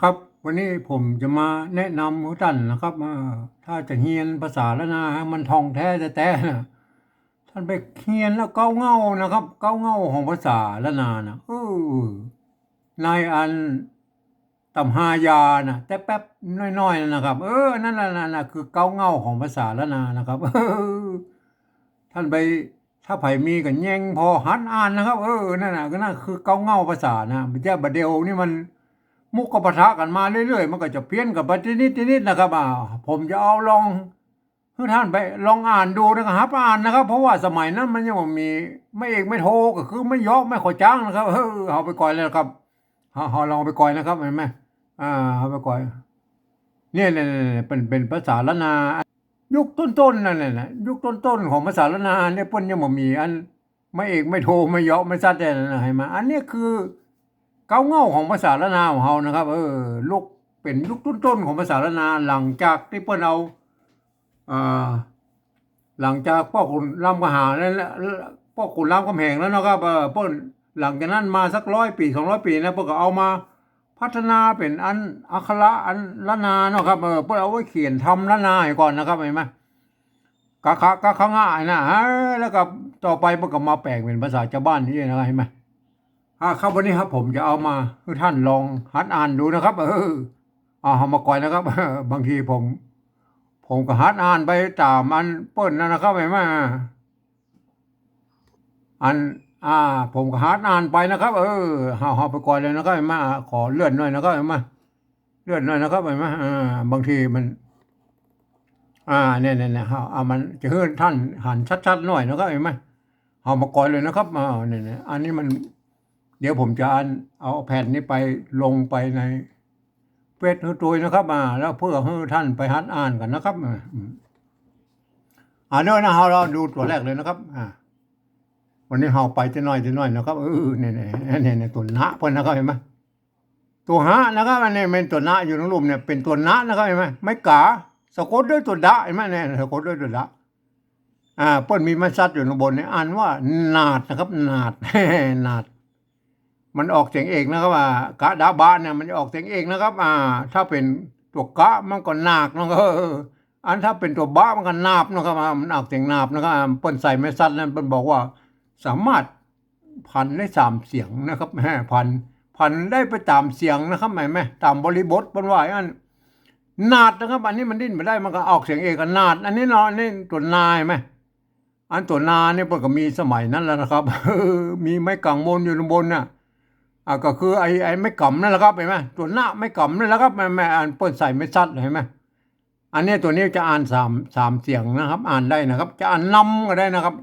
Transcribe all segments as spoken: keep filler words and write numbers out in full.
ครับ วันนี้ผมจะมาแนะนำหื้อต้านนะครับ เอ่อ ถ้าจะเฮียนภาษาล้านนาหื้อมันถ่องแต๊แต๊ๆ นะ ต้านไปเฮียนเอาเก๊าเหง้านะครับ เก๊าเหง้าของภาษาล้านนานะ เออ ในอันตำฮายานะ แต่แป๊บน้อยๆ นะครับ เออ นั่นน่ะ นั่นน่ะ คือเก๊าเหง้าของภาษาล้านนานะครับ เออ ต้านไป ถ้าใผมีก็แย่งผ่อหัดอ่านนะครับ เออ นั่นน่ะ ก็นั่นคือเก๊าเหง้าภาษานะ บ่ใจ้บ่าเดี่ยวนี้มันมุขปะทะกั๋นมาเรื่อยๆ มันก็จะเพี้ยนกั๋นไปตี้นิดตี้นิดนะครับ อ่า ผมจะเอาลอง หื้อต้านไปลองอ่านดูนะครับ อ่านนะครับ เพราะว่าสมัยนั้นมันยังบ่มีไม้เอกไม้โท ก็คือไม้เยาะไม้ขอจ๊างนะครับ เออ เอาไปก่อยเลยนะครับ เอา เอาลองไปก่อยนะครับ หันก่อ อ่า เอาไปก่อย เนี่ย เนี่ย เนี่ย เนี่ย เป๋น เป๋นภาษาล้านนา ยุคต้นๆ นั่นแหละนะ ยุคต้นๆ ของภาษาล้านนาเนี่ย เปิ้นยังบ่มีอันไม้เอกไม้โท ไม้เยาะไม้ซัดได้นะ หันก่อ อันนี้คือเก๊าเหง้าของภาษาล้านนาของเฮานะครับ เออ ลุกเป๋นยุคต้นๆ ของภาษาล้านนา หลังจากตี้เปิ้นเอา อ่า หลังจากป้อขุนรามคำแหงแล้ว ป้อขุนรามคำแหงแล้วเนาะครับ เออ เปิ้น หลังจากนั้นมาสักร้อยปี๋ สองร้อยปี๋นะ เปิ้นก็เอามาพัฒนาเป๋นอันอักขระอันล้านนาเนาะครับ เออ เปิ้นเอาไว้เขียนทำล้านนาก่อนนะครับ หันก่อ กะขะ กะขะงะนะ เออ แล้วก็ต่อไปเปิ้นก็มาแป๋งเป๋นภาษาจาวบ้านนี่นะครับ หันก่อ อ่า ครับ วันนี้ครับ ผมจะเอามาหื้อต้านลองหัดอ่านดูนะครับ เออ อ่า เอามาก่อยนะครับ บางทีผม ผมก็หัดอ่านไปต๋ามอันเปิ้นนั่นนะครับ หันก่อ อัน อ่า ผมก็หัดอ่านไปนะครับ เออ เอา เอาไปก่อยเลยนะครับ หันก่อ ขอเลื่อนหน่อยนะครับ หันก่อ เลื่อนหน่อยนะครับ หันก่อ อ่า บางทีมัน อ่า เนี่ย เนี่ย เนี่ย เอา เอามันจะหื้อต้านหันชัดๆ หน่อยนะครับ หันก่อ เอามาก่อยเลยนะครับ อ่า เนี่ย เนี่ย อันนี้มัน เดี๋ยวผมจะอัน เอาแผ่นนี้ไปลงไปในเฟซหื้อตวยนะครับ อ่า แล้วเปื้อหื้อต้านไปหัดอ่านกั๋นนะครับ อ่า อืม อ่า เดี๋ยวนะ เฮา เฮาดูตั๋วแรกเลยนะครับ อ่า วันนี้เฮาไปตี้น้อยตี้น้อยนะครับ เออ เนี่ย เนี่ย เนี่ย เนี่ย ตั๋วนะเปิ้นนะครับ หันก่อ ตั๋วฮะนะครับ อันนี้เป๋นตั๋วนะอยู่ตรงลุ่มเนี่ย เป๋นตั๋วนะนะครับ หันก่อ ไม้ก๋า สะกดด้วยตั๋วดะ หันก่อ เนี่ย สะกดด้วยตั๋วดะ อ่า เปิ้นมีไม้ซัดอยู่ตรงบนเนี่ย อ่านว่าหนาดนะครับ หนาด หนาด มันออกเสียงเอกนะครับ ว่า กะดะบะเนี่ย มันจะออกเสียงเอกนะครับ อ่า ถ้าเป๋นตั๋วกะมันก็หนากนะครับ เออ อันถ้าเป๋นตั๋วบะมันก็หนาบนะครับ อ่า มันออกเสียงหนาบนะครับ อ่า เปิ้นใส่ไม้ซัดนั้น เปิ้นบอกว่าสามารถผันได้สามเสียงนะครับ แหม ผัน ผันได้ไปต๋ามเสียงนะครับ หันก่อ ต๋ามบริบทเปิ้นว่าอั้น หนาดนะครับ อันนี้มันดิ้นบ่ได้ มันก็ออกเสียงเอก หนาด อันนี้เนาะ อันนี้ตั๋วนา หันก่อ อันตั๋วนาเนี่ยเปิ้นก็มีสมัยนั้นแล้วนะครับ มีไม้ก๋างมนอยู่ตรงบนน่ะ อ่า ก็คือไอ้ ไอ้ไม้ก๋ำนั่นแหละครับ หันก่อ ตั๋วนะไม้ก๋ำนั่นแหละครับ แหม แหม อันเปิ้นใส่ไม้ซัด หันก่อ อันนี้ตั๋วนี้จะอ่านสาม สามเสียงนะครับ อ่านได้นะครับ จะอ่านนำก็ได้นะครับ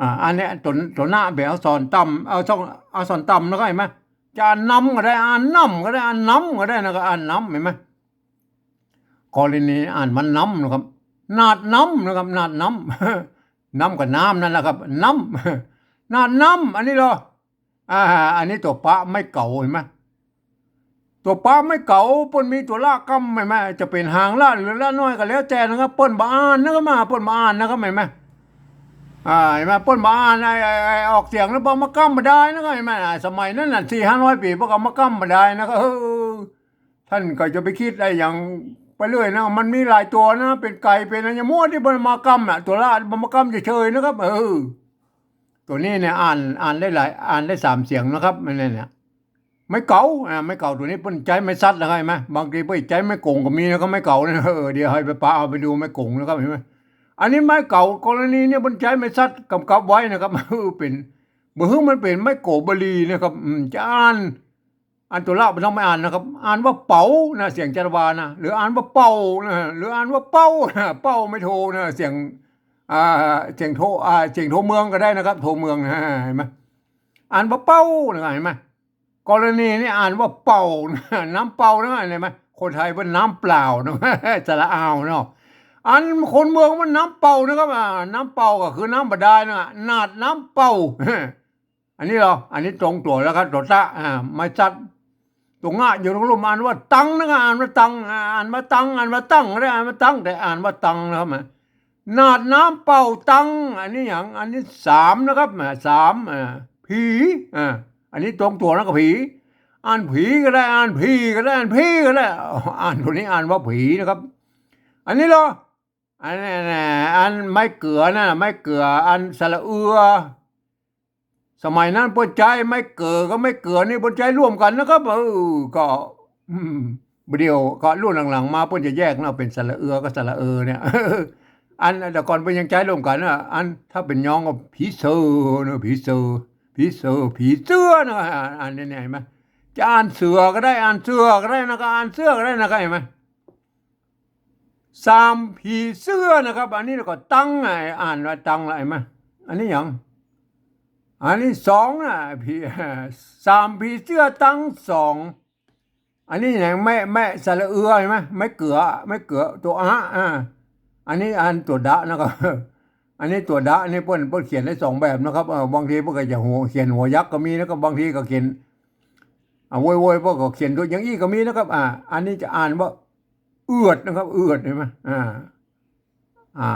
อ่า อันเนี้ยตั๋ว ตั๋วนะเป๋นอักษรต่ำ เอาช่อง อักษรต่ำนะครับ หันก่อ จะอ่านนำก็ได้ อ่านนำก็ได้ อ่านนำก็ได้นะครับ อ่านนำ หันก่อ กรณีอ่านว่านำนะครับ หนาดนำนะครับ หนาดนำ นำก็น้ำนั่นแหละครับ นำ หนาดนำ อันนี้เหรอ อ่า อันนี้ตั๋วปะไม้เก๋า หันก่อ ตั๋วปะไม้เก๋า เปิ้นมีตั๋วละกำ หันก่อ จะเป๋นหางละหรือละน้อยก็แล้วแต่นะครับ เปิ้นบ่อ่านนะครับ มา เปิ้นบ่อ่านนะครับ หันก่อ อ่า หันก่อ เปิ้นบ่อ่าน ไอ้ ไอ้ ไอ้ออกเสียงแล้วบ่เอามากำบ่ได้นะครับ หันก่อ อ่า สมัยนั้นน่ะ สี่ห้าร้อยปี๋ เปิ้นก็เอามากำบ่ได้นะครับ เออ ต้านก็จะไปกึ๊ดอะหยังไปเรื่อยนะ มันมีหลายตั๋วนะ เป๋นไก่ เป๋นอะหยังมั่วตี้บ่เอามากำน่ะ ตั๋วละบ่เอามากำเฉยๆ นะครับ เออ ตั๋วนี้เนี่ยอ่าน อ่านได้หลาย อ่านได้สามเสียงนะครับ อันนี้เนี่ย ไม้เก๋า อ่า ไม้เก๋าตั๋วนี้เปิ้นใจ๊ไม้ซัดนะครับ หันก่อ บางทีเปิ้นใจ๊ไม้ก๋งก็มีนะครับ ไม้เก๋าเนี่ย เออ เดี๋ยวหื้อไปปะเอาไปดูไม้ก๋งนะครับ หันก่อ อันนี้ไม้เก๋า กรณีเนี่ยเปิ้นใจ๊ไม้ซัดกำกับไว้นะครับ เออ เป๋น บ่หื้อมันเป๋นไม้โกบลีนะครับ อืม จะอ่าน อันตั๋วละบ่ต้องไปอ่านนะครับ อ่านว่าเป๋านะ เสียงจารวานะ หรืออ่านว่าเป่านะ หรืออ่านว่าเป้านะ เป้าไม่โทนะ เสียง อ่า เสียงโท อ่า เสียงโทเมืองก็ได้นะครับ โทเมืองนะ หันก่อ อ่านว่าเป้านะ หันก่อ กรณีนี้อ่านว่าเป่านะ น้ำเป่านะ หันก่อ คนไทยเปิ้นน้ำเปล่านะ สระอาวเนาะ อันคนเมืองมันน้ำเป่านะครับ อ่า น้ำเป่าก็คือน้ำบ่าดาลนะ หนาดนำเป่า อันนี้เหรอ อันนี้ตรงตั๋วแล้วครับ ตั๋วตะ อ่า ไม้ซัด ตั๋วงะอยู่ตรงลุ่ม อ่านว่าตังนะครับ อ่านว่าตัง อ่า อ่านว่าตัง อ่านว่าตังก็ได้ อ่านว่าตัง แต่อ่านว่าตังนะครับ หนาดนำเป่าตัง อันนี้หยัง อันนี้สามนะครับ อ่า สาม อ่า ผี อ่า อันนี้ตรงตั๋วแล้วก็ผี อ่านผีก็ได้ อ่านผีก็ได้ อ่านผีก็ได้ อ่านตัวนี้อ่านว่าผีนะครับ อันนี้เหรอ อันนี้นะ อันไม้เกือนะ ไม้เกือ อันสระเอือ สมัยนั้นเปิ้นใจ๊ไม้เกือกับไม้เกือนี่เปิ้นใจ๊ร่วมกั๋นนะครับ เออ ก็ อืม บ่าเดี่ยวก็รุ่นหลังๆ มาเปิ้นจะแยกเนาะ เป๋นสระเอือกับสระเออเนี่ย อันแต่ก่อนเปิ้นยังใจ๊ร่วมกั๋นนะ อันถ้าเป๋นยองก็ผีเสือเนาะ ผีเสือ ผีเสือ ผีเสื้อเนาะ อันนี้เนี่ย หันก่อ จะอ่านเสือก็ได้ อ่านเสื้อก็ได้นะครับ อ่านเสื้อก็ได้นะครับ หันก่อ สามผีเสื้อนะครับ อันนี้ก็ตัง อ่านว่าตังละ หันก่อ อันนี้หยัง อันนี้สองนะ ผี สามผีเสื้อตังสอง อันนี้หยัง ไม้ ไม้สระเอือ หันก่อ ไม้เกือ ไม้เกือ ตั๋วอะ อ่า อันนี้อ่านตั๋วดะนะครับ อันนี้ตั๋วดะนี่เปิ้น เปิ้นเขียนได้สองแบบนะครับ เออ บางทีเปิ้นก็จะหัว เขียนหัวยักษ์ก็มีนะครับ บางทีก็เขียน อ่า โวยๆ เปิ้นก็เขียนตั๋วอย่างอี้ก็มีนะครับ อ่า อันนี้จะอ่านว่า เอือดนะครับ เอือด หันก่อ อ่า อ่า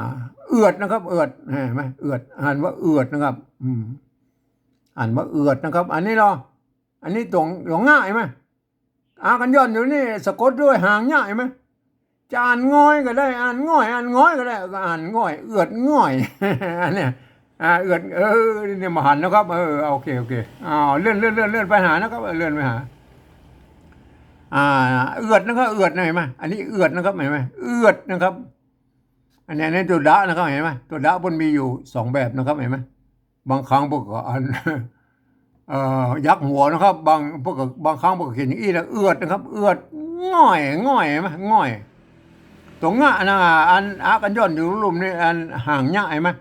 เอือดนะครับ เอือด หันก่อ เอือด อ่านว่าเอือดนะครับ อืม อ่านว่าเอือดนะครับ อันนี้เหรอ อันนี้ตั๋ว ตั๋วงะ หันก่อ อากั๋นย่อนอยู่นี่ สะกดด้วยหางยะ หันก่อ จะอ่านง่อยก็ได้ อ่านง่อย อ่านง่อยก็ได้ ก็อ่านง่อย เอือดง่อย อันเนี้ย อ่า เอือด เออ เนี่ยบ่หันนะครับ เออ โอเค โอเค อ้าว เลื่อน เลื่อน เลื่อน เลื่อนไปหานะครับ เออ เลื่อนไปหา อ่า เอือดนะครับ เอือดนะ หันก่อ อันนี้เอือดนะครับ หันก่อ เอือดนะครับ อันนี้ อันนี้ตั๋วดะนะครับ หันก่อ ตั๋วดะเปิ้นมีอยู่สองแบบนะครับ หันก่อ บางครั้งเปิ้นก็อ่าน เอ่อ ยักหัวนะครับ บาง เปิ้นก็ บางครั้งเปิ้นก็เขียนอย่างอี้นะ เอือดนะครับ เอือด ง่อย ง่อย หันก่อ ง่อย ตั๋วงะนะ อันอากั๋นย่อนอยู่ลุ่มนี่ อันหางยะ หันก่อ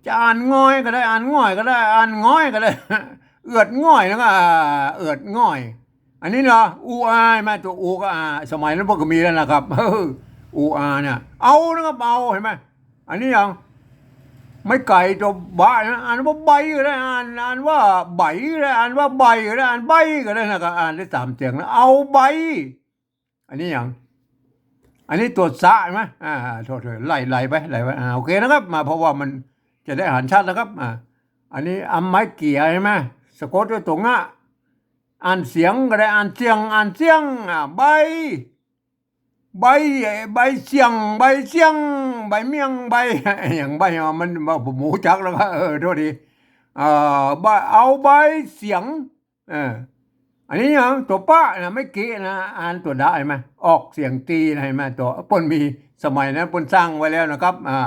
จะอ่านง่อยก็ได้ อ่านง่อยก็ได้ อ่านง่อยก็ได้ เอือดง่อยนะครับ อ่า เอือดง่อย อันนี้เหรอ อูอา หันก่อ ตั๋วอูก็ อ่า สมัยนั้นเปิ้นก็มีแล้วนะครับ เออ อูอาเนี่ย เอานะครับ เอา หันก่อ อันนี้หยัง ไม้ไก่ตั๋วบะนะ อ่านว่าใบก็ได้ อ่าน อ่านว่าใบก็ได้ อ่านว่าใบก็ได้ อ่านใบก็ได้นะครับ อ่านได้สามเสียงนะ เอาใบ อันนี้หยัง อันนี้ตั๋วสะ หันก่อ อ่า โทษ โทษ ไล่ ไล่ไป ไล่ไป อ่า โอเคนะครับ มา เพราะว่ามันจะได้หันชัดนะครับ อ่า อันนี้อำไม้เกี่ย หันก่อ สะกดด้วยตั๋วงะ อ่านเสียงก็ได้ อ่านเสียง อ่านเสียง อ่า ใบ ใบ ใบเสียง ใบเสียง ใบเมี่ยง ใบ อย่างใบ อ่ะ มัน บ่ บ่ฮู้จักแล้วก็ เออ โทษที เอ่อ ใบ เอาใบเสียง เออ อันนี้หยัง ตั๋วปะนะ ไม้เกี่ยนะ อ่านตั๋วดะ หันก่อ ออกเสียงตีนะ หันก่อ ตั๋ว เปิ้นมี สมัยนั้นเปิ้นสร้างไว้แล้วนะครับ อ่า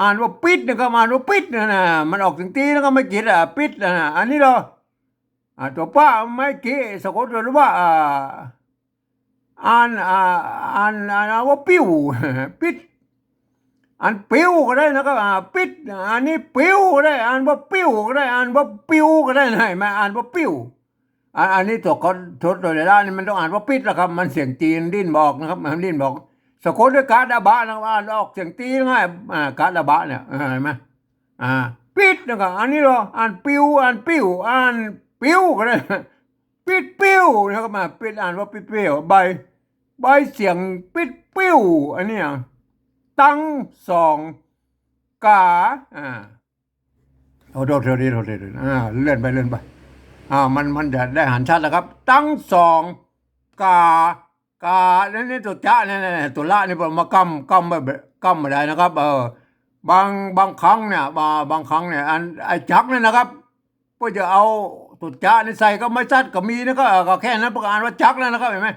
อ่านว่าปิดนะครับ อ่านว่าปิดนะ นะ มันออกเสียงตีนะครับ ไม้เกี่ย อ่ะ ปิดนะ อันนี้เหรอ อ่า ตั๋วปะ ไม้เกี่ย สะกดด้วยว่า อ่า อ่าน อ่า อ่าน อ่านว่าปิ้ว ปิด อ่านปิ้วก็ได้นะครับ อ่า ปิด อันนี้ปิ้วก็ได้ อ่านว่าปิ้วก็ได้ อ่านว่าปิ้วก็ได้นะ หันก่อ อ่านว่าปิ้ว อ่า อันนี้ตั๋วขอโทษ ตั๋วดะนี่มันต้องอ่านว่าปิดแล้วครับ มันเสียงตีนดิ้นบ่ออกนะครับ มันดิ้นบ่ออก สะกดด้วยกะดะบะนะครับ อ่านออกเสียงตีนง่าย อ่า กะดะบะเนี่ย อ่า หันก่อ อ่า ปิดนะครับ อันนี้เหรอ อ่านปิ้ว อ่านปิ้ว อ่านปิ้วก็ได้ ปิดปิ้วนะครับ มา ปิด อ่านว่าปิดปิ้ว ใบ ใบเสียงปิดปิ้ว อันนี้อ่ะ ตังสอง กา อ่า โอ้ โทษ โทษที โทษที อ่า เลื่อนไป เลื่อนไป อ่า มัน มันจะได้หันชัดแล้วครับ ตังสอง กา กา แล้วนี่ตั๋วจะเนี่ย เนี่ย ตั๋วละนี่เปิ้นมาก้ำ ก้ำบ่ ก้ำบ่ได้นะครับ เออ บาง บางครั้งเนี่ย บา บางครั้งเนี่ย อัน ไอ้จักรเนี่ยนะครับ เปิ้นจะเอาตั๋วจะนี่ใส่กับไม้สัตว์ก็มีนะครับ เออ ก็แค่นั้นเปิ้นก็อ่านว่าจักรแล้วนะครับ หันก่อ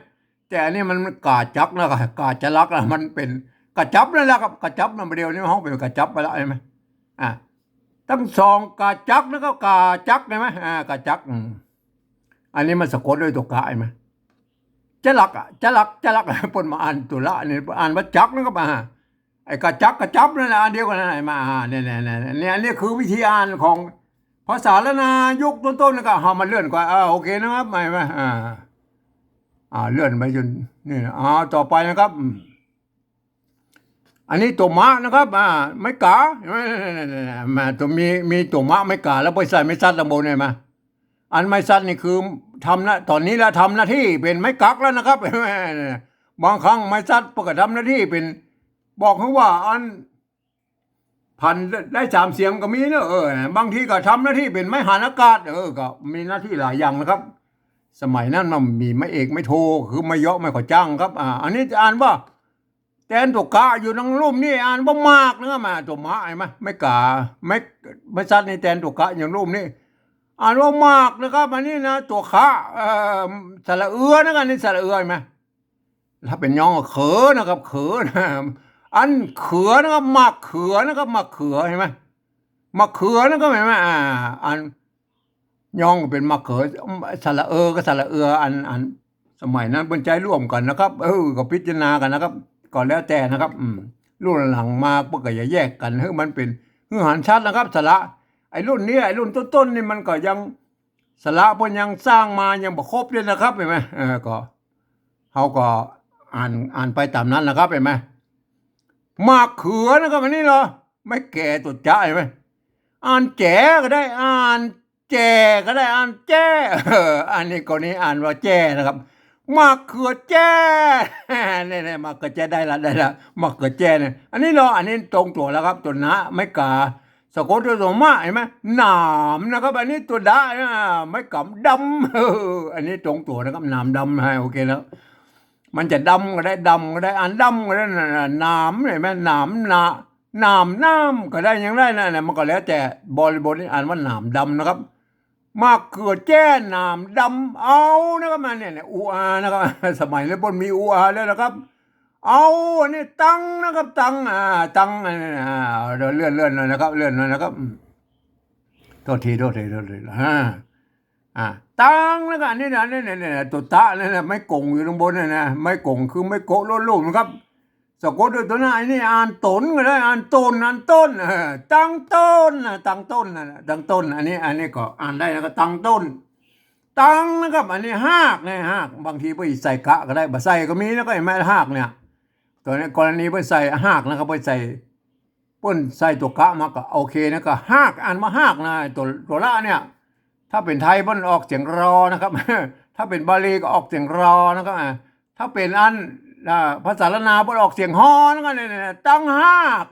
แต่อันนี้มันกาจักรนะครับ กาจะลักนะ มันเป๋นกระจับนั่นแหละครับ กระจับนะ บ่าเดี่ยวนี้ฮ้องเป๋นกระจับไปแล้ว หันก่อ อ่ะ ตังสอง กาจักรนะครับ กาจักร หันก่อ อ่า กาจักร อืม อันนี้มันสะกดด้วยตั๋วกะ หันก่อ จะลักอะ จะลัก จะลัก เปิ้นมาอ่านตั๋วละนี่ อ่านว่าจักรนะครับ อ่า ไอ้กระจัก กระจับนั่นแหละ อันเดียวกั๋นนั่นแหละ มา อ่า เนี่ย เนี่ย เนี่ย เนี่ย อันนี้คือวิธีอ่านของภาษาล้านนายุคต้นๆ นะครับ เอามาเลื่อนก่อน อ่า โอเคนะครับ มา มา อ่า อ่า เลื่อนไปจนนี่นะ อ่า ต่อไปนะครับ อืม อันนี้ตั๋วมะนะครับ อ่า ไม้ก๋า มา ตั๋วมี มีตั๋วมะไม้ก๋า แล้วไปใส่ไม้สัตว์ตังบนเนี่ย มา อันไม้สัตว์นี่คือทำนะ ต๋อนนี้ละทำหน้าตี้เป๋นไม้กักแล้วนะครับ บางครั้งไม้สัตว์เปิ้นก็ทำหน้าตี้เป๋น บอกหื้อว่าอัน ผันได้สามเสียงก็มีเนอะ เออ บางทีก็ทำหน้าตี้เป๋นไม้หันอากาศ เออ ก็มีหน้าตี้หลายอย่างนะครับ สมัยนั้นมันมีไม้เอกไม้โท คือไม้เยาะไม้ขอจ้างครับ อ่า อันนี้จะอ่านว่า แตนตั๋วกะอยู่ตรงลุ่มนี่อ่านว่ามากนะครับ อ่า ตั๋วมะเห็นไหม ไม้กา ไม้ ไม้สัตว์นี่แตนตั๋วกะอยู่ลุ่มนี่ อ่านว่ามากนะครับ อันนี้นะ ตั๋วคะ เอ่อ สระเอือนะครับ นี่สระเอือเห็นไหม ถ้าเป๋นยองก็เขือนะครับ เขือนะ อันเขือนะครับ มากเขือนะครับ มากเขือเห็นไหม มากเขือนะครับ เห็นไหม อ่า อัน ยองก็เป๋นมะเขือ สระเอือก็สระเอือ อัน อัน สมัยนั้นเปิ้นใจ๊ร่วมกั๋นนะครับ เออ ก็พิจารณากั๋นนะครับ ก็แล้วแต่นะครับ อืม รุ่นหลังมาเปิ้นก็จะแยกกั๋น หื้อมันเป๋น หื้อหันชัดนะครับ สระ ไอ้รุ่นนี้ ไอ้รุ่นต้นๆ นี่มันก็ยัง สระเปิ้นยังสร้างมายังบ่ครบเลยนะครับ เห็นไหม เออ ก็ เฮาก็อ่าน อ่านไปต๋ามนั้นนะครับ เห็นไหม มากเขือนะครับ อันนี้เหรอ ไม้แก่ตั๋วจ๊ะ เห็นไหม อ่านแจ๋ก็ได้ อ่านแจ๋ก็ได้ อ่านแจ้ เออ อันนี้กรณีอ่านว่าแจ้นะครับ มากเขือแจ้ เนี่ยๆ มากเขือแจ้ได้ละ ได้ละ มากเขือแจ้เนี่ย อันนี้เหรอ อันนี้ตรงตั๋วแล้วครับ ตั๋วนะ ไม้กา สะกดตั๋วมะ เห็นไหม หนามนะครับ อันนี้ตั๋วดะนะ ไม้กำดำ เออ อันนี้ตรงตั๋วนะครับ หนามดำ ให้ โอเคแล้ว มันจะดำก็ได้ ดำก็ได้ อ่านดำก็ได้นะ หนาม เห็นไหม หนาม หนา หนามน้ำก็ได้ ยังได้นะ นะ มันก็แล้วแต่บริบท นี่อ่านว่าหนามดำนะครับ มากเขือแจ้หนามดำ เอานะครับ มาเนี่ย เนี่ย อูอานะครับ สมัยนี้เปิ้นมีอูอาแล้วนะครับ เอา อันนี้ตังนะครับ ตัง อ่า ตัง อันนี้ อ่า เดี๋ยวเลื่อน เลื่อนหน่อยนะครับ เลื่อนหน่อยนะครับ อืม โทษที โทษที โทษที อ่า อ่า ตังนะครับ อันนี้นะ เนี่ย เนี่ย เนี่ย ตั๋วตะนั่นนะ ไม้ก๋งอยู่ตรงบนนั่นนะ ไม้ก๋งคือไม้โกะโลดลุ่มนะครับ สะกดด้วยตั๋วนะ อันนี้อ่านต๋นก็ได้ อ่านต้น อ่านต้น เออ ตังต้นนะ ตังต้นนะ ตังต้น อันนี้ อันนี้ก็อ่านได้นะ ก็ตังต้น ตังนะครับ อันนี้ฮากนะ ฮาก บางทีไปใส่กะก็ได้ บ่ใส่ก็มีนะ ก็เห็นไหม ฮากเนี่ย ตั๋วนี้กรณีไปใส่ฮากนะครับ ไปใส่ เปิ้นใส่ตั๋วกะมาก็โอเคนะ ก็ฮาก อ่านว่าฮากนะ ตั๋ว ตั๋วละเนี่ย ถ้าเป๋นไทยเปิ้นออกเสียงรอนะครับ ถ้าเป๋นบาลีก็ออกเสียงรอนะครับ อ่า ถ้าเป๋นอัน อ่า ภาษาล้านนาเปิ้นออกเสียงฮอนะครับ เนี่ย เนี่ย ตังฮาก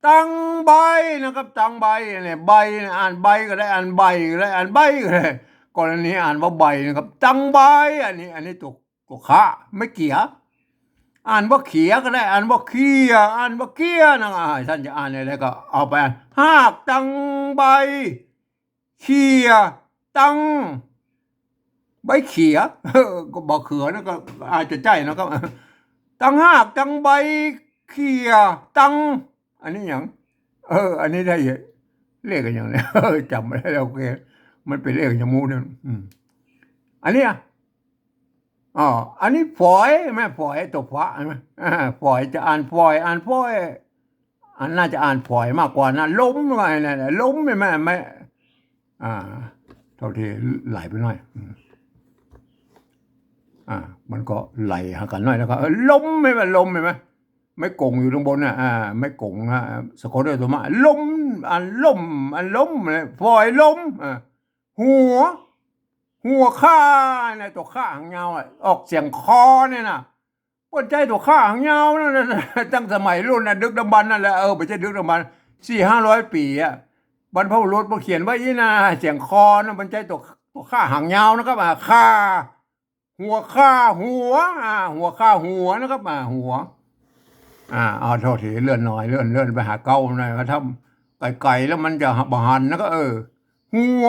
ตังใบนะครับ ตังใบ เนี่ย ใบเนี่ย อ่านใบก็ได้ อ่านใบก็ได้ อ่านใบก็ได้ กรณีอ่านว่าใบนะครับ ตังใบ อันนี้ อันนี้ตั๋ว ตั๋วคะ ไม้เขีย อ่านว่าเขียก็ได้ อ่านว่าเคีย อ่านว่าเคียนะ อ่า ต้านจะอ่านอะไรก็เอาไป ฮากตังใบ เขีย ตัง ใบเขีย เออ ก็บ่เขือนะ ก็อาจจะใจ้นะครับ ตังฮากตังใบ เขีย ตัง อันนี้หยัง เออ อันนี้ได้ เลขอะหยังเนี่ย เออ จ๋ำบ่ได้แล้ว โอเค มันเป๋นเลขอะหยังหมู่เนี่ย อืม อันเนี้ย อ๋อ อันนี้ฝอย แม่ฝอย ตั๋วฝะ เห็นไหม อ่า ฝอย จะอ่านฝอย อ่านฝอย อันน่าจะอ่านฝอยมากกว่านะ ล้มว่าไงนะ ล้ม เห็นไหม ไม่ อ่า โทษที ไหลไปหน่อย อืม อ่า มันก็ไหลหากั๋นหน่อยนะครับ เออ ล้ม เห็นไหม ล้ม เห็นไหม ไม้ก๋งอยู่ตรงบนน่ะ อ่า ไม้ก๋งนะ สะกดด้วยตั๋วมะ ล้ม อันล้ม อันล้ม ฝอยล้ม อ่า หัว หัวข้าเนี่ย ตั๋วข้าหางยาวอะ ออกเสียงคอเนี่ยนะ เปิ้นใจ๊ตั๋วข้าหางยาวนั่นน่ะ ตั้งสมัยรุ่นน่ะ ดึกดำบรรพ์นั่นแหละ เออ บ่ใจ้ดึกดำบรรพ์ สี่ห้าร้อยปี๋อะ บรรพบุรุษเปิ้นเขียนไว้อี้นะ เสียงคอนะ เปิ้นใจ๊ตั๋ว ตั๋วข้าหางยาวนะครับ อ่า ข้า หัวข้าหัว อ่า หัวข้าหัวนะครับ อ่า หัว อ่า เอา โทษที เลื่อนหน่อย เลื่อน เลื่อนไปหาเก๊าหน่อย ถ้าไก๋ๆ แล้วมันจะบ่หันนะครับ เออ หัว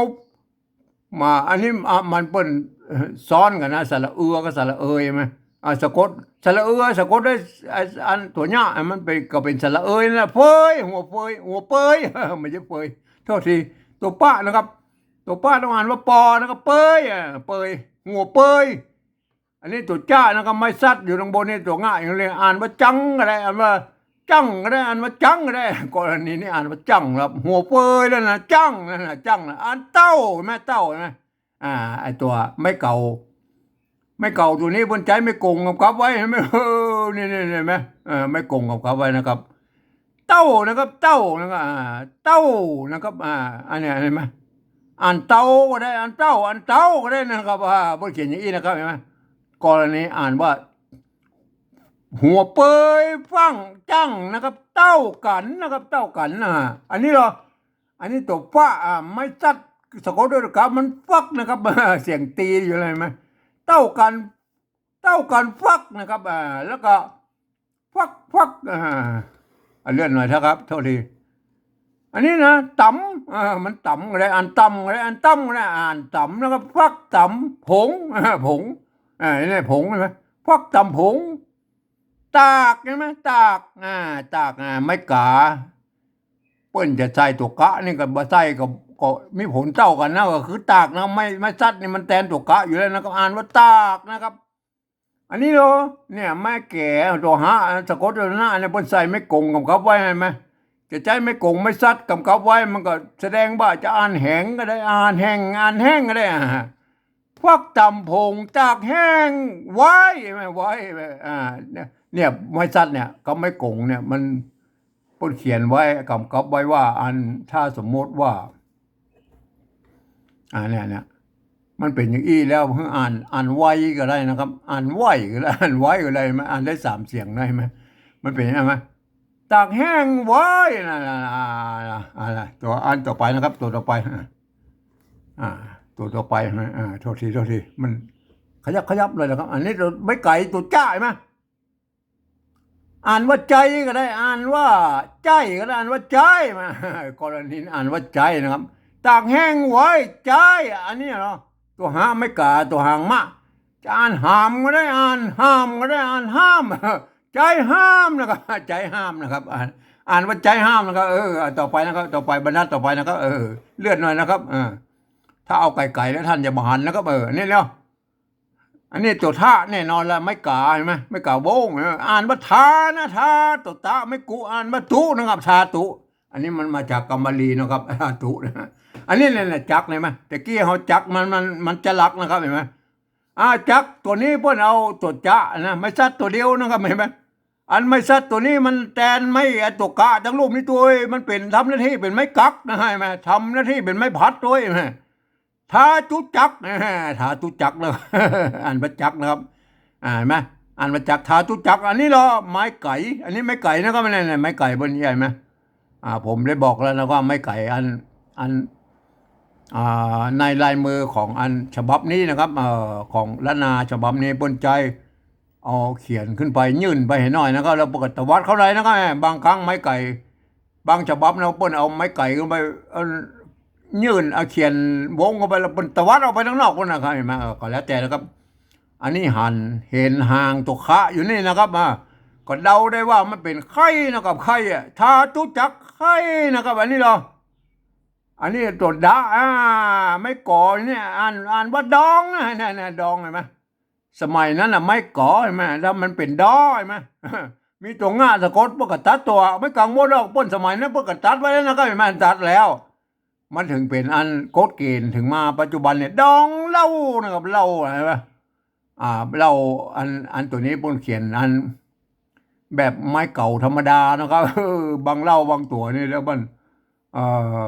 มา อันนี้ อ่ะ มันเปิ้น เอ่อ ซ้อนกั๋นนะ สระเอือกับสระเอย ใช่ไหม อ่ะ สะกด สระเอือ สะกดด้วย อ่ะ อันตั๋วเนี้ย อ่ะ มันเป๋น ก็เป๋นสระเอยนั่นแหละ เฟย หัวเฟย หัวเปย ไม่ใช่เฟย โทษที ตั๋วปะนะครับ ตั๋วปะต้องอ่านว่าปอนะครับ เปย อ่ะ เปย หัวเปย อันนี้ตั๋วจ๊ะนะครับ ไม้สัตว์อยู่ตรงบนนี่ ตั๋วง่ายอยู่เลย อ่านว่าจังก็ได้ อ่านว่าจังก็ได้ อ่านว่าจังก็ได้ กรณีนี้อ่านว่าจังครับ หัวเปยแล้วนะ จังนั่นนะ จังนะ อ่านเต้า แม่เต้านะ อ่า ไอ้ตั๋วไม้เก๋า ไม้เก๋าตั๋วนี้เปิ้นใจ๊ไม้ก๋งกำกับไว้ เห็นไหม เออ นี่ นี่ นี่ เห็นไหม เออ ไม้ก๋งกำกับไว้นะครับ เต้านะครับ เต้านะครับ อ่า เต้านะครับ อ่า อันเนี้ยเห็นไหม อ่านเต้าก็ได้ อ่านเต้า อ่านเต้าก็ได้นะครับ อ่า เปิ้นเขียนอย่างอี้นะครับ เห็นไหม กรณีอ่านว่า หัวเปยฟั่งจังนะครับ เต้ากั๋นนะครับ เต้ากั๋นนะ อันนี้เหรอ อันนี้ตั๋วฟะ อ่า ไม้สัตว์ สะกดด้วยกะ มันฟักนะครับ เสียงตีอยู่เลยไหม เต้ากั๋น เต้ากั๋นฟักนะครับ อ่า แล้วก็ฟัก ฟัก อ่า อ่ะ เลื่อนหน่อยเถอะครับ โทษที อันนี้นะ ต๋ำ อ่า มันต๋ำก็ได้ อ่านต๋ำก็ได้ อ่านต๋ำก็ได้ อ่านต๋ำ แล้วก็ฟักต๋ำ ผง อ่า ผง อ่า นี่ผงใช่ไหม ฟักต๋ำผง ตากใช่ไหม ตาก อ่า ตาก อ่า ไม้ก๋า เปิ้นจะใส่ตั๋วกะนี่ก็บ่ใส่ก็ ก็มีผลเต้ากั๋นนะ ก็คือตากนะ ไม้ ไม้สัตว์นี่มันแตนตั๋วกะอยู่แล้วนะ ก็อ่านว่าตากนะครับ อันนี้เหรอ เนี่ย ไม้แก๋ตั๋วหะ สะกดตั๋วหะเนี่ย เปิ้นใส่ไม้ก๋งก๋ำกับไว้ หันไหม จะใจ๊ไม้ก๋งไม้สัตว์ก๋ำกับไว้ มันก็แสดงว่าจะอ่านแหงก็ได้ อ่านแห้ง อ่านแห้งก็ได้ อ่า ฟักต๋ำผงตากแห้งไว้ ใช่ไหม ไว้ อ่า เนี่ย เนี่ย ไม้สัตว์เนี่ย กับไม้ก๋งเนี่ย มัน เปิ้นเขียนไว้ ก๋ำกับไว้ว่า อัน ถ้าสมมติว่า อ่า เนี่ย เนี่ย มันเป๋นอย่างอี้แล้ว คืออ่าน อ่านไวก็ได้นะครับ อ่านไหวก็ได้ อ่านไหวก็ได้ มันอ่านได้สามเสียงได้ไหม มันเป๋นอย่างนั้นไหม ตากแห้งไว้ นั่นน่ะ อ่า อ่า ตั๋วอันต่อไปนะครับ ตั๋วต่อไป อ่า อ่า ตั๋วต่อไป อ่า โทษที โทษที มันขยับขยับเลยนะครับ อันนี้ตั๋วไม้ไก๋ตั๋วจ๊ะ ใช่ไหม อ่านว่าใจ๊ก็ได้ อ่านว่าใจ๊ก็ได้ อ่านว่าใจ๊มา กรณีอ่านว่าใจ๊นะครับ ตากแห้งไว้ใจ๊ อันนี้เนาะ ตั๋วหะไม้ก๋า ตั๋วหางมะ จะอ่านหามก็ได้ อ่านห้ามก็ได้ อ่านห้าม ใจ๊ห้ามนะครับ ใจ๊ห้ามนะครับ อ่าน อ่านว่าใจ๊ห้ามนะครับ เออ อ่ะ ต่อไปนะครับ ต่อไป บรรทัดต่อไปนะครับ เออ เลื่อนหน่อยนะครับ เออ ถ้าเอาไก๋ๆ แล้วต้านจะบ่หันนะครับ เออ นี่แล้ว อันนี้ตั๋วทะแน่นอนละ ไม้ก๋า หันไหม ไม้ก๋าโว้ง เออ อ่านว่าทานะ ทา ตั๋วตะ ไม้กุ อ่านว่าตุนะครับ ทาตุ อันนี้มันมาจากกำบาลีนะครับ ทาตุนะ อันนี้เนี่ยนะ จักร หันไหม ตะกี้เฮาจักรมัน มัน มันจะลักนะครับ หันไหม อ่า จักรตั๋วนี้เปิ้นเอาตั๋วจ๊ะนะ ไม้สัตว์ตั๋วเดียวนะครับ หันไหม อันไม้สัตว์ตั๋วนี้มันแตนไม้ตั๋วกะตังลุ่มนี้ตวย มันเป๋น ทำหน้าตี้เป๋นไม้กั๊กนะ หันไหม ทำหน้าตี้เป๋นไม้ผัดตวย หันไหม ทาจุจักร ทาจุจักรนะ อ่านว่าจักรนะครับ อ่า หันไหม อ่านว่าจักร ทาจุจักร อันนี้เหรอ ไม้ไก๋ อันนี้ไม้ไก๋นะครับ เนี่ย ไม้ไก๋บนใหญ่ไหม อ่า ผมได้บอกแล้วนะว่าไม้ไก๋อัน อัน อ่า ในลายมือของอันฉบับนี้นะครับ เอ่อ ของล้านนาฉบับนี้เปิ้นใจ๊ เอาเขียนขึ้นไปยื่นไปหื้อหน่อยนะครับ แล้วเปิ้นก็ตวัดเข้าในนะครับ บางครั้งไม้ไก๋ บางฉบับนะ เปิ้นเอาไม้ไก๋ขึ้นไป เอายื่น เอาเขียนวงเข้าไป แล้วเปิ้นตวัดออกไปตังนอกปู๊นนะครับ หันไหม เออ ก็แล้วแต่นะครับ อันนี้หัน หันหางตั๋วคะอยู่นี่นะครับ อ่า ก็เดาได้ว่ามันเป๋นไข้นะครับ ไข้อะ ทาจุจักรไข้นะครับ อันนี้เหรอ อันนี้ตั๋วดะ อ่า ไม้ก๋อเนี่ย อ่าน อ่านว่าดองนะ เนี่ย เนี่ย ดอง หันไหม สมัยนั้นน่ะ ไม้ก๋อ หันไหม แล้วมันเป๋นดอ หันไหม มีตั๋วงะสะกด เปิ้นก็ตัดตั๋ว ไม่กังวลหรอก เปิ้นสมัยนั้นเปิ้นก็ตัดไว้แล้วนะครับ หันไหม ตัดแล้ว มันเถิงเป๋นอันกฎเกณฑ์ เถิงมาปัจจุบันเนี่ย ดองเหล้านะครับ เหล้า หันไหม อ่า เหล้า อัน อันตั๋วนี้เปิ้นเขียนอัน แบบไม้เก่าธรรมดานะครับ บางเหล้าบางตั๋วนี่แล้วมัน เอ่อ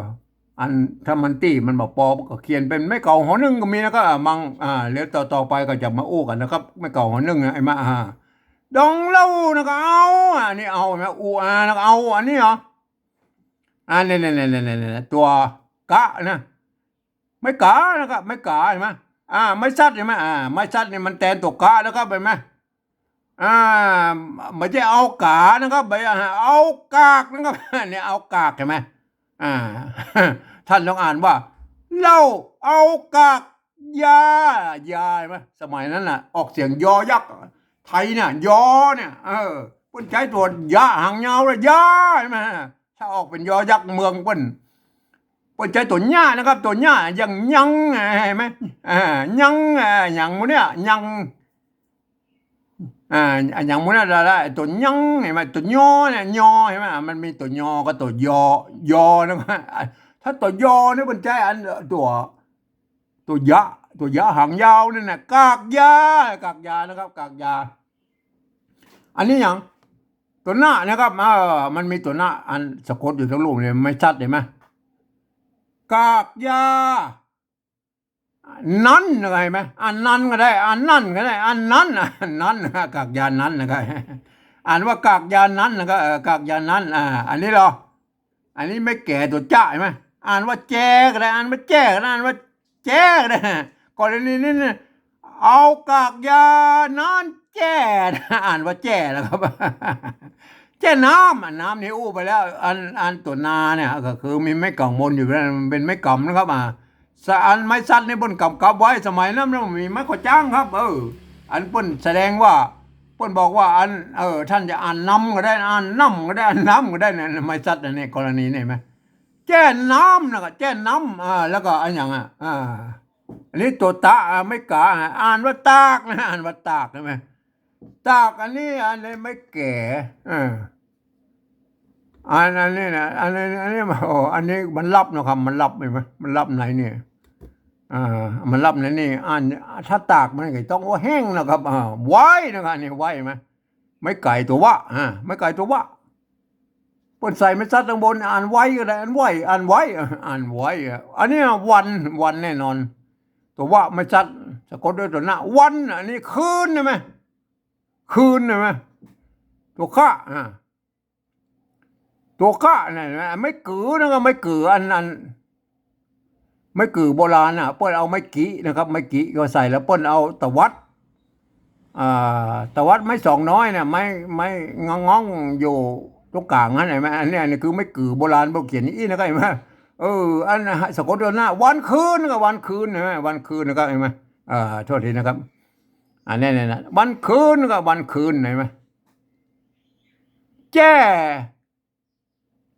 อันถ้ามันตี้มันบ่ปอก็เขียนเป๋นไม้เก่าหอนึ่งก็มีนะครับ อ่า บาง อ่า แล้วต่อ ต่อไปก็จะมาอู้กั๋นนะครับ ไม้เก่าหอนึ่งนะ หันไหม อ่า ดองเหล้านะก็เอา อันนี้เอานะ อูอานะก็เอา อันนี้เหรอ อ่า เนี่ย เนี่ย ตั๋วกะนะ ไม้ก๋านะครับ ไม้ก๋า หันไหม อ่า ไม้สัตว์ หันไหม อ่า ไม้สัตว์นี่มันแตนตั๋วกะนะครับ หันไหม อ่า บ่ใจ้เอาก๋านะครับ บ่ใจ้ เอากากนะครับ เนี่ย เอากาก หันไหม อ่า ต้านต้องอ่านว่า เหล้าเอากากยา ยา หันไหม สมัยนั้นน่ะ ออกเสียงยอยักษ์ ไทยเนี่ย ยอเนี่ย เออ เปิ้นใจ๊ตั๋วยะหางยาวเลย ยา หันไหม ถ้าออกเป๋นยอยักษ์เมืองเปิ้น เปิ้นใจ๊ตั๋วเนี้ยนะครับ ตั๋วเนี้ย อย่างยัง หันไหม อ่า ยัง อ่า อย่างหมู่เนี่ย ยัง อ่า อย่างหมู่เนี่ยละ ละ ตั๋วยัง หันไหม ตั๋วยอเนี่ย ยอ หันไหม มันมีตั๋วยอกับตั๋วยอ ยอนะครับ ถ้าตั๋วยอเนี่ยเปิ้นใจ๊อัน ตั๋ว ตั๋วยะ ตั๋วยะหางยาวนั่นน่ะ กากยา กากยานะครับ กากยา อันนี้หยัง ตั๋วนะนะครับ เออ มันมีตั๋วนะ อันสะกดอยู่ตังลุ่มเนี่ย ไม้สัตว์ หันไหม กากยา นั้นนะครับ หันไหม อันนั้นก็ได้ อันนั้นก็ได้ อันนั้น อันนั้น กากยานั้นนะครับ อ่านว่ากากยานั้นนะครับ เออ กากยานั้น อ่า อันนี้เหรอ อันนี้ไม้แก๋ตั๋วจ๊ะ หันไหม อ่านว่าแจก็ได้ อ่านว่าแจ้ก็ได้ อ่านว่าแจ้ก็ได้ กรณีนี้เนี่ย เอากากยานอนแจ้ อ่านว่าแจ้นะครับ แจ้น้ำ อ่ะ น้ำนี่อู้ไปแล้ว อัน อันตั๋วนาเนี่ย ก็คือมีไม้ก๋ำวนอยู่นั่น มันเป๋นไม้ก๋ำนะครับ อ่า สะ อันไม้สัดนี่เปิ้นก๋ำๆ ไว้ สมัยนั้นมันมีไม้ขอจ้างครับ เออ อันเปิ้นแสดงว่า เปิ้นบอกว่าอัน เออ ต้านจะอ่านนำก็ได้ อ่านน้ำก็ได้ อ่านน้ำก็ได้นะ ไม้สัดอันนี้ กรณีนี่เห็นไหม แจ้น้ำนะครับ แจ้น้ำ อ่า แล้วก็อันหยังอ่ะ อ่า อันนี้ตั๋วตะ อ่า ไม้ก๋า อ่ะ อ่านว่าตากนะ อ่านว่าตาก เห็นไหม ตาก อันนี้ อันนี้ไม้แก๋ เออ อัน อันนี้นะ อันนี้ อันนี้ โอ้ อันนี้มันลับนะครับ มันลับ เห็นไหม มันลับในนี่ อ่า มันลับในนี่ อ่าน ถ้าตากมันก็ต้องว่าแห้งนะครับ อ่า ไว้นะครับ อันนี้ไว้ เห็นไหม ไม้ไก่ตั๋ววะ อ่า ไม้ไก่ตั๋ววะ เปิ้นใส่ไม้สัดตังบน อ่านไว้ก็ได้ อ่านไว้ อ่านไว้ อ่านไว้ อ่ะ อันนี้วัน วันแน่นอน ตั๋ววะไม้สัด สะกดด้วยตั๋วนะ วัน อันนี้คืน เห็นไหม คืน เห็นไหม ตั๋วคะ อ่า ตั๋วคะเนี่ยนะ ไม้กือนะครับ ไม้กือ อัน อัน ไม้กือโบราณน่ะ เปิ้นเอาไม้กินะครับ ไม้กิก็ใส่ แล้วเปิ้นเอาตวัด อ่า ตวัดไม้สองน้อยเนี่ย ไม้ ไม้งองๆ อยู่ตรงก๋างนั่น เห็นไหม อันนี้ อันนี้คือไม้กือโบราณ เปิ้นเขียนอย่างอี้นะครับ เห็นไหม เออ อันน่ะ สะกดด้วยนะ วันคืนก็วันคืน เห็นไหม วันคืนนะครับ เห็นไหม อ่า โทษทีนะครับ อันนี้เนี่ยนะ วันคืนก็วันคืน เห็นไหม แจ้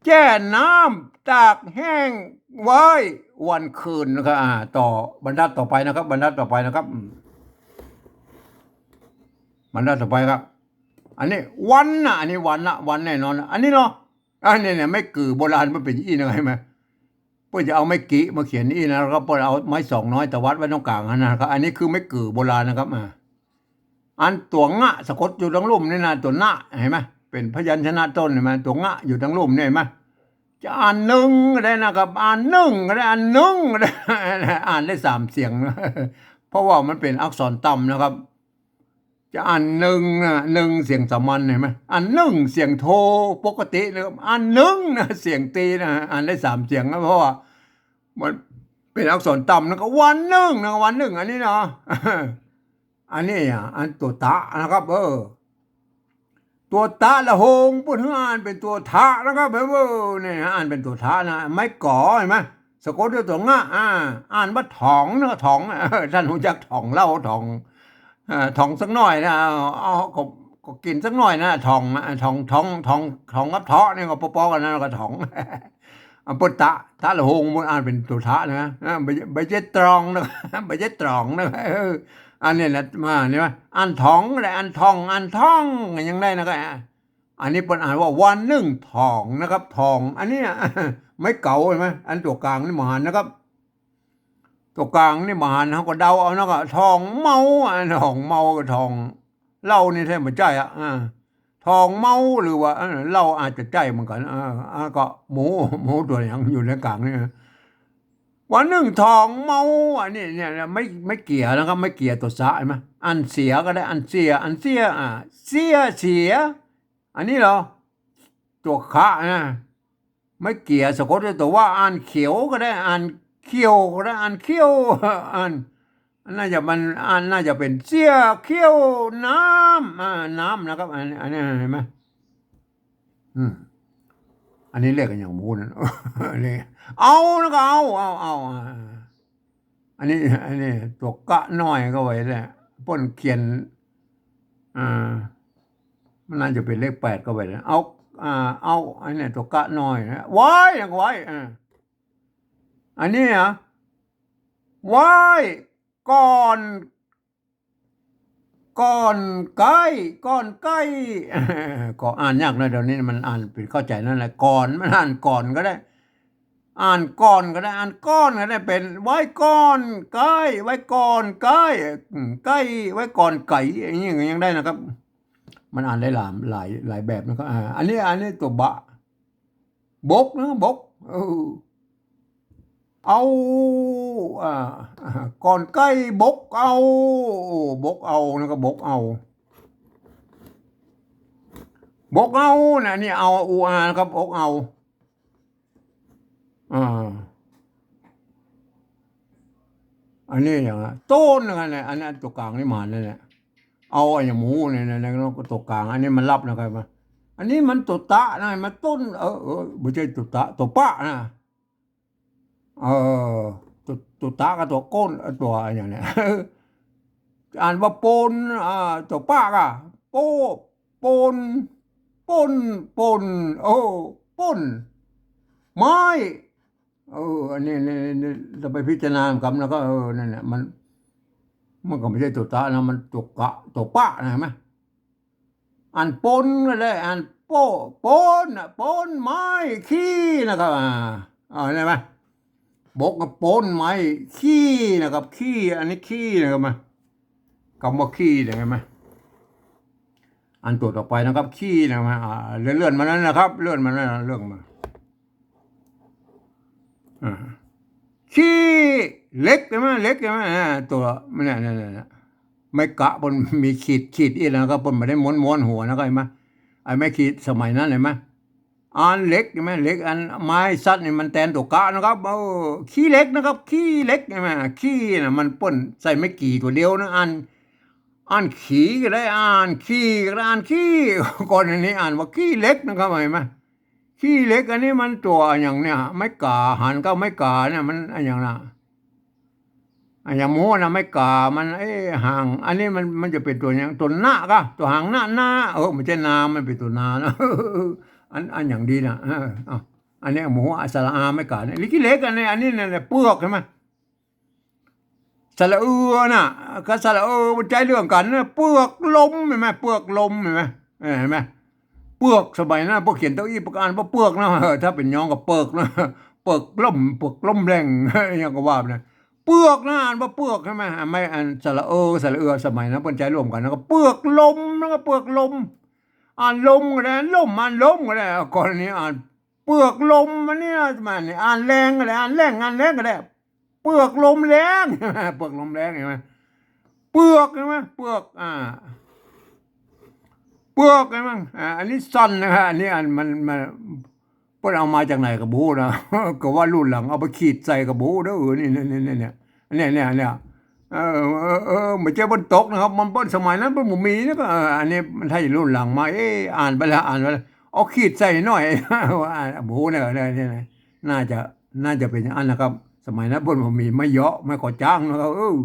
แจ้น้ำตากแห้งไว้วันคืนนะครับ อ่า ต่อ บรรทัดต่อไปนะครับ บรรทัดต่อไปนะครับ อืม บรรทัดต่อไปครับ อันนี้วันนะ อันนี้วันละ วันแน่นอนนะ อันนี้เนาะ อันนี้เนี่ย ไม้กือโบราณมันเป๋นอย่างอี้นะ เห็นไหม เปิ้นจะเอาไม้กิมาเขียนอี้นะ แล้วก็เปิ้นเอาไม้สองน้อยตวัดไว้ตรงก๋างนั่นนะครับ อันนี้คือไม้กือโบราณนะครับ อ่า อันตั๋วงะสะกดอยู่ตังลุ่มนี่นะ ตั๋วนะ เห็นไหม เป๋นพยัญชนะต้น เห็นไหม ตั๋วงะอยู่ตังลุ่มนี่ เห็นไหม จะอ่านนึ่งก็ได้นะครับ อ่านนึ่งก็ได้ อ่านนึ่งก็ได้ อ่านได้สามเสียง เพราะว่ามันเป๋นอักษรต่ำนะครับ จะอ่านนึ่งนะ นึ่งเสียงสามัญ เห็นไหม อ่านนึ่งเสียงโทปกตินะครับ อ่านนึ่งนะ เสียงตีนะ อ่านได้สามเสียงนะ เพราะว่ามันเป๋นอักษรต่ำนะ ก็วันนึ่งนะ วันนึ่ง อันนี้เนาะ อันนี้อ่ะ อันตั๋วตะนะครับ เออ ตั๋วตะละหง เปิ้นหื้ออ่านเป๋นตั๋วทะนะครับ เออ เนี่ย อ่านเป๋นตั๋วทะนะ ไม้ก๋อ เห็นไหม สะกดด้วยตั๋วงะ อ่า อ่านว่าถองนะ ถอง เออ ต้านฮู้จักถองเหล้า ถอง เอ่อ ถองสักหน้อยนะ เอา เอา ก็ ก็กิ๋นสักหน้อยนะ ถองนะ ถอง ถอง ถอง ถองกับเถาะนี่ก็ปอๆ กั๋นนะ ก็ถอง อันเปิ้นตะ ตะละหง เปิ้นอ่านเป๋นตั๋วทะนะ อ่า บ่ บ่ใจ้ตรองนะ บ่ใจ้ตรองนะ เออ อันนี้นะ มา นี่ว่า อ่านถองก็ได้ อ่านถอง อ่านถอง ก็ยังได้นะ ก็ อ่ะ อันนี้เปิ้นอ่านว่าวันนึ่งถองนะครับ ถอง อันเนี้ย ไม้เก๋า เห็นไหม อันตั๋วก๋างนี่บ่หันนะครับ ตั๋วก๋างนี่บ่หัน เฮาก็เดาเอานะ ก็ถองเมา อ่ะ ถองเมากับถองเหล้านี่แท้บ่ใจ้อ่ะ อ่า ถองเมาหรือว่า เออ เหล้าอาจจะใจ้เหมือนกั๋น อ่า อ่า ก็หมู หมูตั๋วหยังอยู่ในก๋างนี่นะ วันนึ่งถองเมา อันนี้เนี่ย ไม้ ไม้เกี่ยนะครับ ไม้เกี่ยตั๋วสะ เห็นไหม อ่านเสียก็ได้ อ่านเสีย อ่านเสีย อ่า เสีย เสีย อันนี้เหรอ ตั๋วคะนะ ไม้เกี่ยสะกดด้วยตั๋ววะ อ่านเขียวก็ได้ อ่านเขียวก็ได้ อ่านเขียว อ่าน น่าจะมัน อ่าน น่าจะเป๋นเสียเขียวน้ำ อ่า น้ำนะครับ อัน อันนี้เห็นไหม อืม อันนี้เรียกกั๋นอย่างหมู่นั่น อันนี้ เอานะ ก็เอา เอา เอา อ่า อันนี้ อันนี้ตั๋วกะน้อยเข้าไปเนี่ย เปิ้นเขียน อ่า มันน่าจะเป๋นเลขแปดเข้าไปนะ เอา อ่า เอา อันนี้ตั๋วกะน้อยนะ ไว้ ยังไว้ อ่า อันนี้นะ ไว้ ก่อน ก่อนใก้ ก่อนใก้ ก็อ่านยากนะ เดี๋ยวนี้มันอ่านเป๋นเข้าใจ๋นั่นแหละ ก่อน มันอ่านก่อนก็ได้ อ่านก่อนก็ได้ อ่านก้อนก็ได้ เป๋นไว้ก่อนใก้ ไว้ก่อนใก้ อืม ใก้ ไว้ก่อนไก๋ อย่างนี้ก็ยังได้นะครับ มันอ่านได้หลาย หลาย หลายแบบนะครับ อ่า อันนี้ อันนี้ตั๋วบะ บกนะ บก เออ เอา อ่า ก่อนใก้บกเอา บกเอานะครับ บกเอา บกเอานะ นี่เอา อูอานะครับ บกเอา อ่า อันนี้อย่างนั้น ต้นนะ อันนี้ อันนี้ตั๋วกลางนี่หมานนั่นแหละ เอาอันอย่างหมูเนี่ยนะ แล้วก็ตั๋วกลาง อันนี้มันลับนะครับ อันนี้มันตั๋วตะนะ มันต้น เออ เออ บ่ใจ้ตั๋วตะ ตั๋วปะนะ เออ ตั๋ว ตั๋วตะกับตั๋วก้น เออ ตั๋วอย่างเนี้ย อ่านว่าปน อ่า ตั๋วปะกะ โป้ ปน ปน ปน โอ้ ปน ไม้ เออ อันนี้ นี่ นี่ นี่ จะไปพิจารณาคำแล้วก็ เออ นั่นแหละ มัน มันก็บ่ใจ้ตั๋วตะนะ มันตั๋วกะ ตั๋วปะนะ หันก่อ อันปนก็ได้ อันโป้ ปนน่ะ ปนไม้ขี้นะครับ อ่า อ่า เห็นก่อ บอกว่าปนไม้ขี้นะครับ ขี้ อันนี้ขี้นะครับ มา กำว่าขี้เนี่ย หันก่อ อันตั๋วต่อไปนะครับ ขี้นะครับ อ่า เลื่อน เลื่อนมานั่นนะครับ เลื่อนมานั่นนะ เลื่อนมา อ่า ขี้เหล็ก หันก่อ เหล็ก หันก่อ อ่า ตั๋วมันเนี่ย เนี่ย เนี่ย เนี่ย ไม้กะเปิ้นมีขีด ขีดอี้นะครับ เปิ้นบ่ได้ม้วนๆ หัวนะครับ หันก่อ ไอ้ไม้ขีดสมัยนั้น หันก่อ อันเหล็ก หันก่อ เหล็ก อันไม้สัตว์นี่มันแตนตั๋วกะนะครับ เออ ขี้เหล็กนะครับ ขี้เหล็ก หันก่อ ขี้น่ะ มันเปิ้นใส่ไม้กี่ตั๋วเดียวนะ อัน อันขี่ก็ได้ อันขี้ก็ได้ อันขี้ ก่อนอันนี้อ่านว่าขี้เหล็กนะครับ หันก่อ ขี้เหล็ก อันนี้มันตั๋วอะหยังเนี่ย ไม้กา หันก่อ ไม้กาเนี่ย มันอะหยังนะ อะหยังหมูนะ ไม้กา มัน เอ๊ะ หาง อันนี้มัน มันจะเป๋นตั๋วหยัง ตั๋วนะกะ ตั๋วหางนะ นะ เออ บ่ใจ้นา มันเป๋นตั๋วนานะ อัน อันหยังดีนะ เออ เอา อันนี้หมู อะ สระอา ไม้กาเนี่ย ขี้เหล็ก อันนี้ อันนี้เนี่ย เปือก หันก่อ สระเอือน่ะ กับสระเออ บ่ใจ้เรื่องกั๋นนะ เปือกลม หันก่อ เปือกลม หันก่อ เออ หันก่อ เปือก สมัยนั้น พวกเขียนเต้าอี้ พวกอ่านว่าเปือกนะ เออ ถ้าเป๋นยองก็เปิกนะ เปิกลม เปือกลมแรง อะหยังก็ว่าไปนะ เปือกนะ อ่านว่าเปือก หันก่อ ไม้ อันสระเออ สระเอือ สมัยนั้นเปิ้นใจ๊ร่วมกั๋น แล้วก็เปือกลม แล้วก็เปือกลม อ่านลมก็ได้ ลม อ่านลมก็ได้ กรณีอ่าน เปือกลม อันนี้นะ มันนี่ อ่านแรงก็ได้ อ่านแรง อ่านแรงก็ได้ เปือกลมแรง เปือกลมแรง หันก่อ เปือก หันก่อ เปือก อ่า เปือก หันก่อ อ่า อันนี้ซ่อนนะครับ อันนี้อันมัน มัน เปิ้นเอามาจากไหนก็บ่ฮู้นะ ก็ว่ารุ่นหลังเอาไปขีดใส่ก็บ่ฮู้เด้อ เออ นี่ นี่ นี่ นี่ เนี่ย เนี่ย เนี่ย เออ เออ เออ บ่ใจ้เปิ้นตกนะครับ มันเปิ้นสมัยนั้นเปิ้นบ่มีนะ ก็ เออ อันนี้มันถ้ารุ่นหลังมา เอ๊ะ อ่านไปแล้ว อ่านไปแล้ว เอาขีดใส่หน่อย ว่าอ่าน บ่ฮู้นะ เนี่ย เนี่ย น่าจะ น่าจะเป๋นอย่างนั้นนะครับ สมัยนั้นเปิ้นบ่มีไม้เหยาะ ไม้ก่อจ๊างนะครับ เออ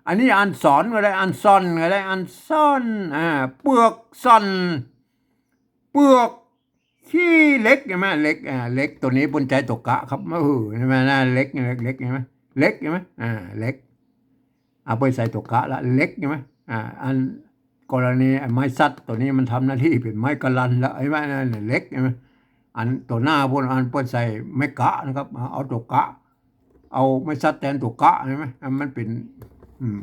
อันนี้อ่านสอนก็ได้ อ่านซ่อนก็ได้ อ่านซ่อน อ่า เปือกซ่อน เปือก ขี้เหล็ก หันก่อ เหล็ก อ่า เหล็กตั๋วนี้เปิ้นใจ๊ตั๋วกะครับ เออ หันก่อ นะ เหล็ก เหล็ก เหล็ก หันก่อ เหล็ก หันก่อ อ่า เหล็ก อ่า เปิ้นใส่ตั๋วกะละ เหล็ก หันก่อ อ่า อันกรณีไม้สัตว์ตั๋วนี้มันทำหน้าตี้เป๋นไม้กะลันละ หันก่อ นั่นน่ะ เหล็ก หันก่อ อันตั๋วหน้าปู๊น อันเปิ้นใส่ไม้กะนะครับ เอาตั๋วกะ เอาไม้สัตว์แตนตั๋วกะ หันก่อ อ่า มันเป๋น อืม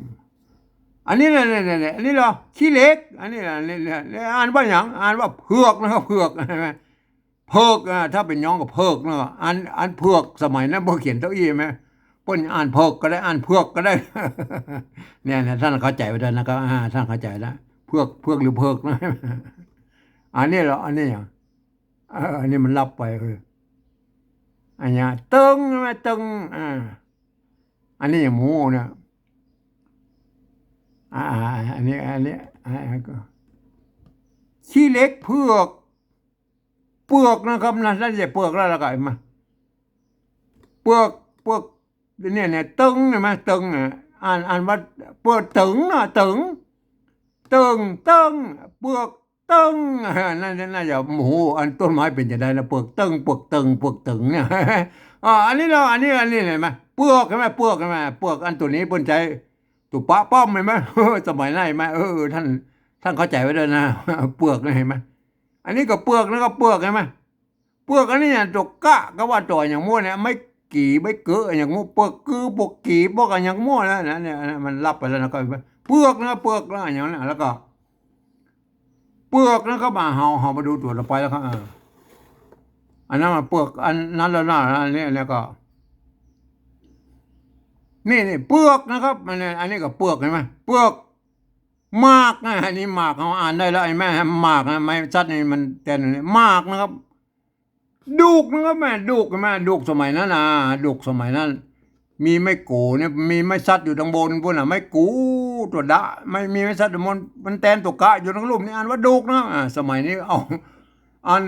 อันนี้แหละ เนี่ย เนี่ย เนี่ย อันนี้เหรอ ขี้เหล็ก อันนี้แหละ เนี่ย เนี่ย เนี่ย อ่านว่าหยัง อ่านว่าเผือกนะครับ เผือก หันก่อ เผือก อ่า ถ้าเป๋นยองก็เผือกนะครับ อัน อันเผือก สมัยนั้นเปิ้นเขียนเต้าอี้หันก่อ เปิ้นอ่านเผือกก็ได้ อ่านเผือกก็ได้ เนี่ย เนี่ย ต้านเข้าใจ๋ไว้แล้วนะครับ อ่า ต้านเข้าใจ๋แล้ว เผือก เผือกหรือเผือกนะ อันนี้เหรอ อันนี้หยัง เออ อันนี้มันลับไป เออ อันนี้เติง หันก่อ เติง อ่า อันนี้หยังหมูเนี่ย อ่า อันนี้ อันนี้ อ่า ก็ ขี้เหล็กเผือก เปือกนะครับนะ น่าจะเปือกแล้ว แล้วก็หันก่อ เปือก เปือก เนี่ย เนี่ย เติง หันก่อ เติง อ่ะ อ่าน อ่านว่าเปือกเติงนะ เติง เติง เติง เปือกเติง อ่า น่าจะ น่าจะหมู อันต้นไม้เป๋นจะใดนะ เปือกเติง เปือกเติง เปือกเติงเนี่ย อ่า อันนี้เนาะ อันนี้ อันนี้หันก่อ เปือก หันก่อ เปือก หันก่อ เปือก อันตั๋วนี้เปิ้นใจ๊ตั๋วปะป้อม หันก่อ สมัยนั้นหันก่อ เออ ต้าน ต้านเข้าใจ๋ไว้ด้วยนะ เปือกนะ หันก่อ อันนี้ก็เปือก นั่นก็เปือก หันก่อ เปือก อันนี้เนี่ย ตั๋วกะ ก็ว่าตั๋วหยังหมู่เนี่ย ไม้กี่ ไม้เกอะ หยังหมู่ เปือกกือ เปือกกี่ เปือกอะหยังหมู่นะ นะ เนี่ย อันนั้นมันลับไปแล้วนะ ก็เปือกนะ เปือกนะ อย่างนั้นนะ แล้วก็ เปือกนะครับ อ่า เฮา เฮามาดูตั๋วต่อไปแล้วครับ อ่า อันนั้นมันเปือก อันนั้นแล้วนะ อันนี้ อันนี้ก็ นี่ นี่ เปือกนะครับ อันนี้ อันนี้ก็เปือก หันก่อ เปือก หมากนะ อันนี้หมาก เฮาอ่านได้แล้ว หันก่อ หมากนะ ไม้สัตว์นี่มันแตนนี่ หมากนะครับ ดูกนะครับ แม่ ดูก หันก่อ ดูกสมัยนั้นนะ ดูกสมัยนั้น มีไม้โก๋เนี่ย มีไม้สัตว์อยู่ตังบนปู้นน่ะ ไม้กู๋ ตั๋วดะ ไม้ มีไม้สัตว์อยู่ตังบน มันแตนตั๋วกะอยู่ตังลุ่มนี่ อ่านว่าดูกนะ อ่า สมัยนี้เอา อัน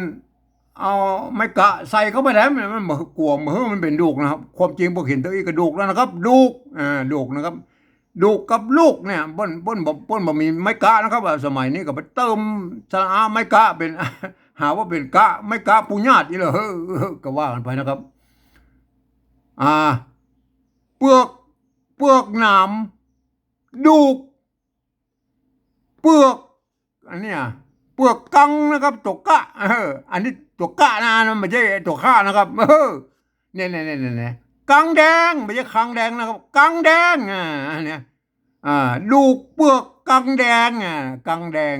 เอาไม้กะใส่เข้าไปแถม มันบ่ กั๋วบ่หื้อมันเป๋นดูกนะครับ ความจริงพวกเขียนตั๋วอี้ก็ดูกแล้วนะครับ ดูก อ่า ดูกนะครับ ดูกกับลูกเนี่ย เปิ้น เปิ้นบ่ เปิ้นบ่มีไม้กะนะครับ อ่า สมัยนี้ก็ไปเติมสระอาไม้กะเป๋น หาว่าเป๋นกะ ไม้กะปูญาตินี่แหละ เฮ้อ ก็ว่ากั๋นไปนะครับ อ่า เปือก เปือกหนาม ดูก เปือก อันเนี้ย เปือกกังนะครับ ตั๋วกะ เออ อันนี้ตั๋วกะนะ มันบ่ใจ้ตั๋วข้านะครับ เออ เนี่ย เนี่ย เนี่ย เนี่ย เนี่ย กังแดง บ่ใจ้คังแดงนะครับ กังแดง อ่า อันเนี้ย อ่า ดูกเปือกกังแดง อ่า กังแดง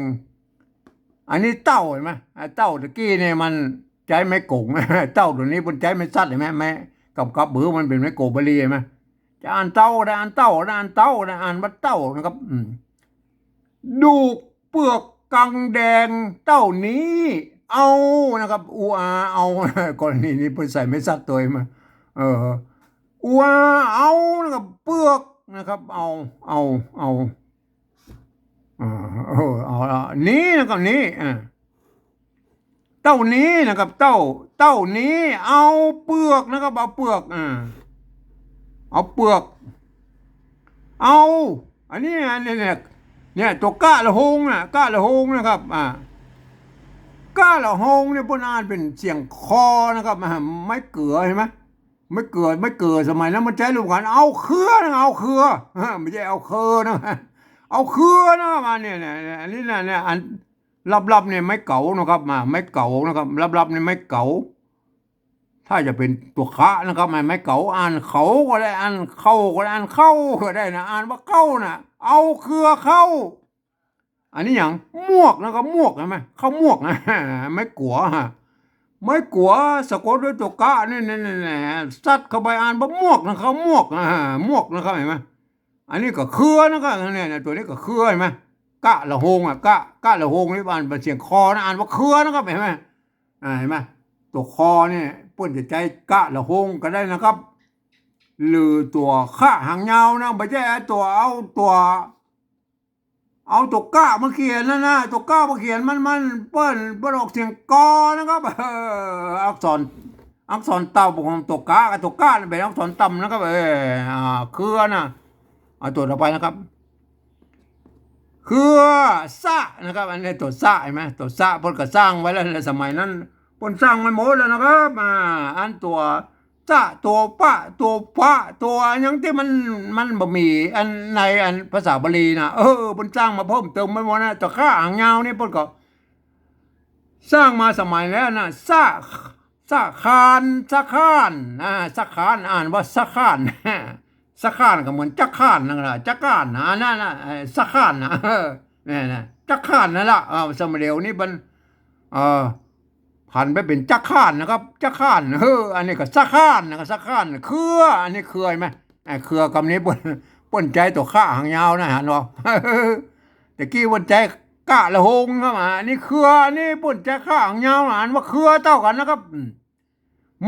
อันนี้เต้า หันก่อ อ่า เต้าตะกี้เนี่ยมันใจ๊ไม้โก๋ง เต้าตั๋วนี้เปิ้นใจ๊ไม้สัตว์ หันก่อ ไม้กับ กับหื้อมันเป๋นไม้โก๋งบาลี หันก่อ จะอ่านเต้าก็ได้ อ่านเต้าก็ได้ อ่านเต้าก็ได้ อ่านว่าเต้านะครับ อืม ดูกเปือกกังแดงเต้านี้ เอานะครับ อูอา เอา กรณีนี้เปิ้นใส่ไม้สัตว์ตวยมา เออ อูอา เอานะครับ เปือกนะครับ เอา เอา เอา อ่า เออ เอาละ นี้นะครับ นี้ อ่า เต้านี้นะครับ เต้า เต้านี้ เอาเปือกนะครับ เอาเปือก อ่า เอาเปือก เอา อันนี้ อันนี้เนี่ย เนี่ย ตั๋วกะละหงน่ะ กะละหงนะครับ อ่า กะละหงเนี่ยเปิ้นอ่านเป๋นเสียงคอนะครับ อ่า ไม้เกือ หันก่อ ไม้เกือ ไม้เกือ สมัยนั้นมันใจ๊ร่วมกั๋น เอาเคือนะ เอาเคือ อ่า บ่ใจ้เอาเคือนะ เอาเคือนะ มาเนี่ย เนี่ย เนี่ย อันนี้นะ เนี่ย อันลับๆเนี่ยไม้เก๋านะครับ มา ไม้เก๋านะครับ ลับๆเนี่ยไม้เก๋า ถ้าจะเป๋นตั๋วคะนะครับ ไม้เก๋า อ่านเขาก็ได้ อ่านเข้าก็ได้ อ่านเข้าก็ได้นะ อ่านว่าเข้าน่ะ เอาเคือเข้า อันนี้หยัง มวกนะครับ มวก หันก่อ ข้าวมวกนะ ไม้กั๋วฮะ ไม้กั๋ว สะกดด้วยตั๋วกะ นี่ นี่ นี่ นี่ สัตว์เข้าไป อ่านว่ามวกนะ ข้าวมวก อ่า มวกนะครับ หันก่อ อันนี้ก็เคือนะครับ เนี่ย เนี่ย ตั๋วนี้ก็เคือ หันก่อ กะละหงอ่ะ กะ กะละหงนี่อ่านเป๋นเสียงคอนะ อ่านว่าเคือนะครับ หันก่อ อ่า หันก่อ ตั๋วคอเนี่ยเปิ้นจะใจ๊กะละหงก็ได้นะครับ หรือตั๋วคะหางยาวนะ บ่ใจ้เอาตั๋ว เอาตั๋ว เอาตั๋วกะมาเขียนนะนะ ตั๋วกะมาเขียนมัน มัน เปิ้น เปิ้นออกเสียงกอนะครับ เออ อักษร อักษรต่ำของตั๋วกะกับตั๋วกะนี่เป๋นอักษรต่ำนะครับ เออ อ่า เคือนะ เอาตั๋วต่อไปนะครับ เคือ สะนะครับ อันนี้ตั๋วสะ หันก่อ ตั๋วสะเปิ้นก็สร้างไว้แล้วในสมัยนั้น เปิ้นสร้างไว้หมดแล้วนะครับ อ่า อันตั๋วสะ ตั๋วปะ ตั๋วผะ ตั๋วหยังตี้มัน มันบ่มีอันในอันภาษาบาลีนะ เออ เปิ้นสร้างมาเพิ่มเติมไว้หมดนะ ตั๋วคะหางยาวนี่เปิ้นก็สร้างมาสมัยแล้วนะ สะ สะขาน สะขาน อ่า สะขาน อ่านว่าสะขาน สะขานก็เหมือนจักขานนั่นแหละ จักขานนะ อันนั้นนะ เอ่อ สะขานนะ เออ เนี่ยนะ จักขานนั่นแหละ เออ สมัยเดี๋ยวนี้มัน เออ ผันไปเป๋นจักขานนะครับ จักขาน เออ อันนี้ก็สะขานนะครับ สะขาน เคือ อันนี้เคือ หันก่อ ไอ้เคือกำนี้เปิ้น เปิ้นใจ๊ตั๋วคะหางยาวนะ หันก่อ ตะกี้เปิ้นใจ๊กะละหงเข้ามา อันนี้เคือ อันนี้เปิ้นใจ๊คะหางยาว อ่านว่าเคือเต้ากั๋นนะครับ อืม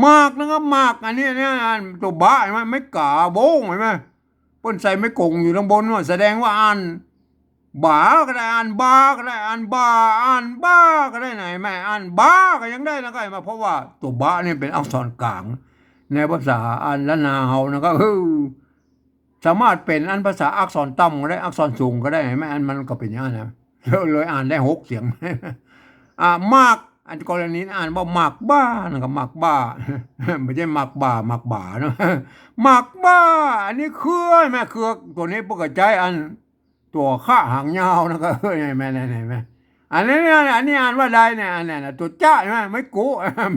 หมากนะครับ หมาก อันนี้เนี่ย อันตั๋วบะ หันก่อ ไม้ก๋าโบ้ง หันก่อ เปิ้นใส่ไม้ก๋งอยู่ตังบนว่า แสดงว่าอ่าน บาก็ได้ อ่านบาก็ได้ อ่านบ่า อ่านบ้าก็ได้นะ หันก่อ อ่านบาก็ยังได้นะครับ หันก่อ เพราะว่าตั๋วบะนี่เป๋นอักษรกลาง ในภาษาอันล้านนาเฮานะครับ เออ สามารถเป๋นอันภาษาอักษรต่ำก็ได้ อักษรสูงก็ได้ หันก่อ อันมันก็เป๋นอย่างนั้นนะ เลย เลยอ่านได้หกเสียง อ่า หมาก อันกรณีอ่านว่าหมากบ้านะครับ หมากบ้า บ่ใจ้หมากบ่า หมากบ่าเนาะ หมากบ้า อันนี้เคือ หันก่อ เคือตั๋วนี้เปิ้นก็ใจ๊อันตั๋วคะหางยาวนะครับ หันก่อ อันนี้เนี่ย อันนี้อ่านว่าใดเนี่ย อันนี้นะ ตั๋วจ๊ะ หันก่อ ไม้กุ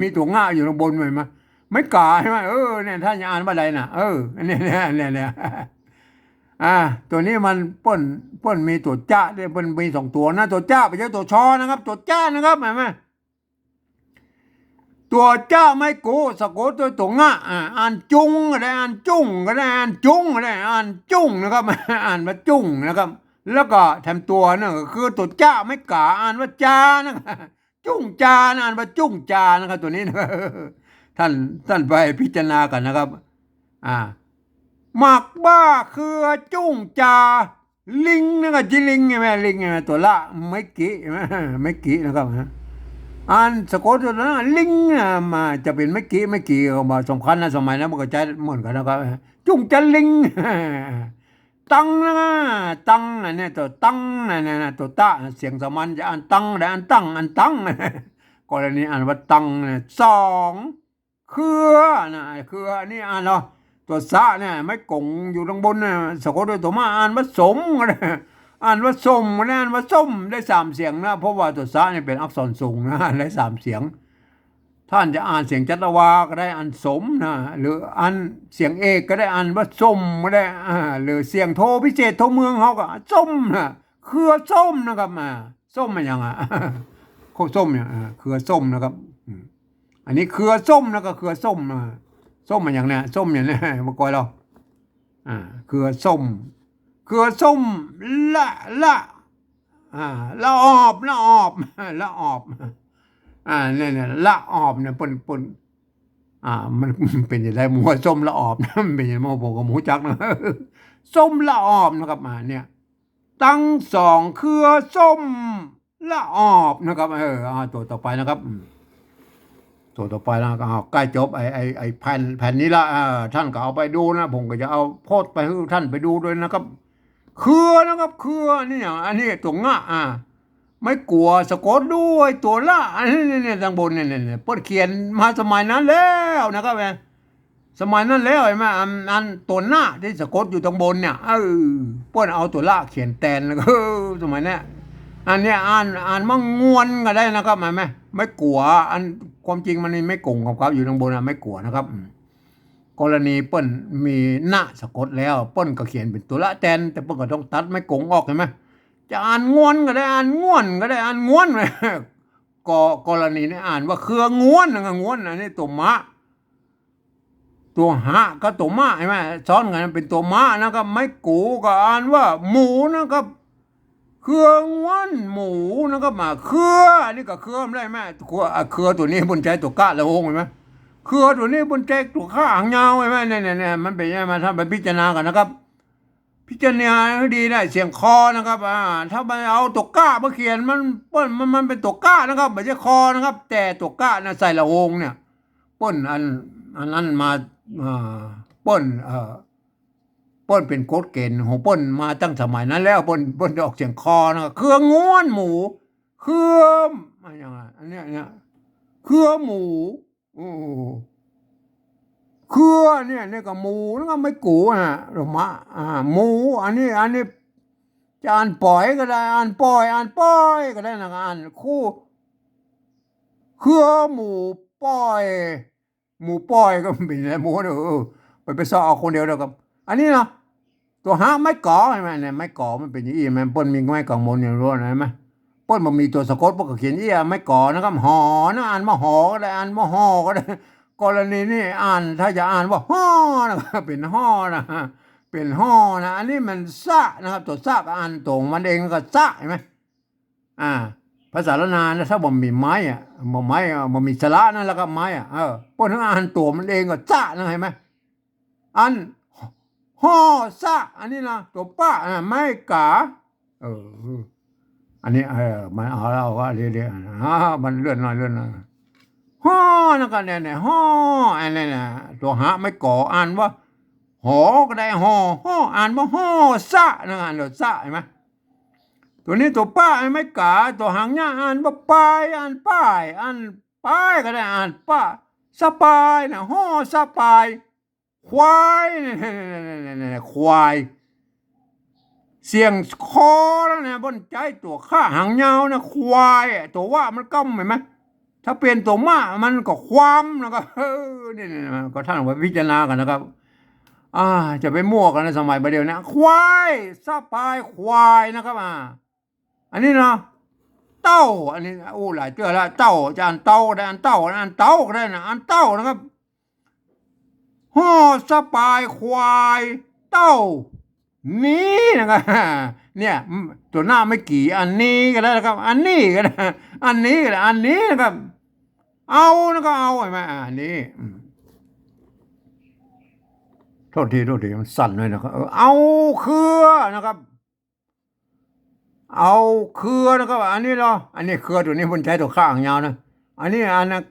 มีตั๋วงะอยู่ตังบน หันก่อ ไม้ก๋า หันก่อ เออ เนี่ย ต้านจะอ่านว่าใดน่ะ เออ อันนี้เนี่ย เนี่ย เนี่ย อ่า ตั๋วนี้มันเปิ้น เปิ้นมีตั๋วจ๊ะเนี่ย เปิ้นมีสองตั๋วนะ ตั๋วจ๊ะ บ่ใจ้ตั๋วชอนะครับ ตั๋วจ๊ะนะครับ หันก่อ ตั๋วจ๊ะไม้กุ สะกดด้วยตั๋วงะ อ่า อ่านจุงก็ได้ อ่านจุ้งก็ได้ อ่านจุงก็ได้ อ่านจุ้งนะครับ อ่านว่าจุ้งนะครับ แล้วก็แถมตั๋วนั่นก็คือตั๋วจ๊ะไม้ก๋า อ่านว่าจานะครับ จุ้งจานะ อ่านว่าจุ้งจานะครับ ตั๋วนี้นะ ต้าน ต้านไปพิจารณากั๋นนะครับ อ่า หมากบ้าเครือจุ้งจา ลิงนะก็จิลิงใช่ไหม ลิงใช่ไหม ตั๋วละ ไม้กิ ใช่ไหม ไม้กินะครับ อ่านสะกดตั๋วละ ลิงนะ มาจะเป๋นไม้กิ ไม้กิก็บ่สำคัญนะ สมัยนั้นมันก็ใจ๊เหมือนกั๋นนะครับ จุ้งจาลิง ตังนะ ตังนะเนี่ย ตั๋วตังนะ เนี่ยนะ ตั๋วตะ เสียงสามัญจะอ่านตังได้ อ่านตัง อ่านตัง กรณีอ่านว่าตังนะ สอง เครือนะ เครือนี่อ่านเนาะ ตั๋วสะเนี่ย ไม้ก๋งอยู่ตังบนเนี่ย สะกดด้วยตั๋วมะ อ่านว่าสมก็ได้ อ่านว่าส้มก็ได้ อ่านว่าส้ม ได้สามเสียงนะ เพราะว่าตั๋วสะเนี่ยเป๋นอักษรสูงนะ ได้สามเสียง ต้านจะอ่านเสียงจัตวาก็ได้ อ่านสมนะ หรืออ่านเสียงเอกก็ได้ อ่านว่าส้มก็ได้ อ่า หรือเสียงโทพิเศษโทเมืองเฮาก็ส้มนะ เครือส้มนะครับ อ่า ส้มมันหยังอะ โคส้มเนี่ย อ่า เครือส้มนะครับ อืม อันนี้เครือส้มนะ ก็เครือส้มนะ ส้มมันหยังเนี่ย ส้มอย่างเนี้ย บ่ก่อยลอ อ่า เครือส้ม เครือส้ม ละ ละ อ่า ละออบ ละออบ ละออบ อ่า เนี่ย เนี่ย ละออบเนี่ย เปิ้น เปิ้น อ่า มัน มันเป๋นจะใด หมู่ส้มละออบนะ มันเป๋นจะใด หมู่ผมก็บ่ฮู้จักนะ ส้มละออบนะครับ อ่า เนี่ย ตังสองเครือส้มละออบนะครับ เออ อ่า ตั๋วต่อไปนะครับ อืม ตั๋วต่อไปแล้วก็ อ้าว ใก้จบไอ้ ไอ้ ไอ้แผ่น แผ่นนี้ละ อ่า ต้านก็เอาไปดูนะ ผมก็จะเอาโพสต์ไปหื้อต้านไปดูด้วยนะครับ เครือนะครับ เครือนี่อย่าง อันนี้ตั๋วงะ อ่า ไม้กั๋วสะกดด้วยตั๋วละ อันนี้ เนี่ย เนี่ย ตังบนเนี่ย เนี่ย เนี่ย เปิ้นเขียนมาสมัยนั้นแล้วนะครับ เออ สมัยนั้นแล้วเห็นไหม อัน อันตั๋วหน้าตี้สะกดอยู่ตังบนเนี่ย เออ เปิ้นเอาตั๋วละเขียนแตน เออ สมัยเนี้ย อันเนี้ยอ่าน อ่านว่างวนก็ได้นะครับ เห็นไหม ไม้กั๋ว อัน ความจริงมันมีไม้ก๋งของเขาอยู่ตังบนนะ ไม้กั๋วนะครับ อืม กรณีเปิ้นมีหน้าสะกดแล้ว เปิ้นก็เขียนเป๋นตั๋วละแตน แต่เปิ้นก็ต้องตัดไม้ก๋งออก เห็นไหม จะอ่านงวนก็ได้ อ่านงวนก็ได้ อ่านงวน ก็กรณีนี้อ่านว่าเครืองวนนะ งวน อันนี้ตั๋วมะ ตั๋วหะกับตั๋วมะ เห็นไหม ซ้อนกั๋นเป๋นตั๋วมะนะครับ ไม้กู๋ก็อ่านว่าหมูนะครับ เครืองวนหมูนะครับ อ่า เครือ อันนี้ก็เครือมันได้ไหม เครือ อ่า เครือตั๋วนี้เปิ้นใจ๊ตั๋วกะละโฮง เห็นไหม เครือตั๋วนี้เปิ้นใจ๊ตั๋วกะหางยาว เห็นไหม เนี่ย เนี่ย เนี่ย มันเป๋นยังไง ต้านไปพิจารณากั๋นนะครับ พิจารณาหื้อดีนะ เสียงคอนะครับ อ่า ถ้าไปเอาตั๋วกะมาเขียน มัน เปิ้น มัน มันเป๋นตั๋วกะนะครับ บ่ใจ้คอนะครับ แต่ตั๋วกะนะใส่ละโฮงเนี่ย เปิ้นอัน อันนั้นมา อ่า เปิ้น เอ่อ เปิ้นเป๋นกฎเกณฑ์ของเปิ้นมาตั้งสมัยนั้นแล้ว เปิ้น เปิ้นจะออกเสียงคอนะ เครืองวนหมู เครือ อะหยังอะ อันเนี้ย เนี่ย เครือหมู โอ้ เครือเนี่ย เนี่ยก็หมูนะครับ ไม้กู๋นะ ตั๋วมะ อ่า หมู อันนี้ อันนี้ จะอ่านป๋อยก็ได้ อ่านป่อย อ่านป้อยก็ได้นะ อ่านคู่ เครือหมูป้อย หมูป้อยก็เป๋นอะไร หมูเด้อ เออ ไป ไปซ้อเอาคนเดียวเด้อครับ อันนี้นะ ตั๋วหะไม้ก๋อ เห็นไหมเนี่ย ไม้ก๋อมันเป๋นอย่างอี้ มันเปิ้นมีไม้ก๋องมนต์อยู่ล้วน เห็นไหม เปิ้นบ่มีตั๋วสะกด เปิ้นก็เขียนอี้ ไม้ก๋อนะครับ หอนะ อ่านว่าหอก็ได้ อ่านว่าห่อก็ได้ กรณีนี้อ่าน ถ้าจะอ่านว่าฮ้อนะครับ เป๋นฮ้อนะ เป๋นฮ้อนะ อันนี้มันสะนะครับ ตั๋วสะก็อ่านตั๋วมันเองก็สะ เห็นไหม อ่า ภาษาล้านนานะ ถ้าบ่มีไม้อะ บ่ไม้อะ บ่มีสระนะ แล้วก็ไม้อะ เออ เปิ้นอ่านตั๋วมันเองก็สะนะ เห็นไหม อัน ฮ้อสะ อันนี้นะ ตั๋วปะนะ ไม้ก๋า เออ อันนี้ เออ มันเอาแล้ว เอาว่าเรื่อยๆ อ่า มันเลื่อนหน่อย เลื่อนหน่อย ฮ้อ นั่นก็เนี่ย เนี่ย ฮ้อ อันนี้นะ ตั๋วหะไม้ก๋อ อ่านว่า หอก็ได้ ฮ้อ ฮ้อ อ่านว่าฮ้อสะ นั่นอ่านว่าสะ เห็นไหม ตั๋วนี้ตั๋วปะ ไม้ก๋า ตั๋วหางยะ อ่านว่าปาย อ่านป้าย อ่านปายก็ได้ อ่านปะ สะปายนะ ฮ้อสะปาย ควาย เนี่ย เนี่ย ควาย เสียงคอแล้วเนี่ย เปิ้นใจ๊ตั๋วขะหางยาวนะ ควายอะ ตั๋ววะมันก้ำ เห็นไหม ถ้าเป๋นตั๋วมะมันก็ความนะครับ เออ เนี่ย เนี่ย เนี่ย ก็ต้านไปพิจารณากั๋นนะครับ อ่า จะไปมั่วกั๋นในสมัยบ่าเดี่ยวนี้ ควาย สะปาย ควายนะครับ อ่า อันนี้เนาะ เต้า อันนี้ โอ้ หลายเตื้อละ เต้า จะอ่านเต้าก็ได้ อ่านเต้า อ่านเต้าก็ได้นะ อ่านเต้านะครับ ฮ้อสะปายควาย เต้า นี้นะครับ เนี่ย ตั๋วหน้าไม้กี่ อันนี้ก็ได้นะครับ อันนี้ก็ได้ อันนี้ก็ได้ อันนี้นะครับ เอานะครับ เอา เห็นไหม อ่า อันนี้ อืม ษที โทษที มันสั่นเลยนะครับ เออ เอาเครือนะครับ เอาเครือนะครับ อันนี้เนาะ อันนี้เครือตั๋วนี้มันใจ๊ตั๋วค่าหางยาวนะ อันนี้อันนะ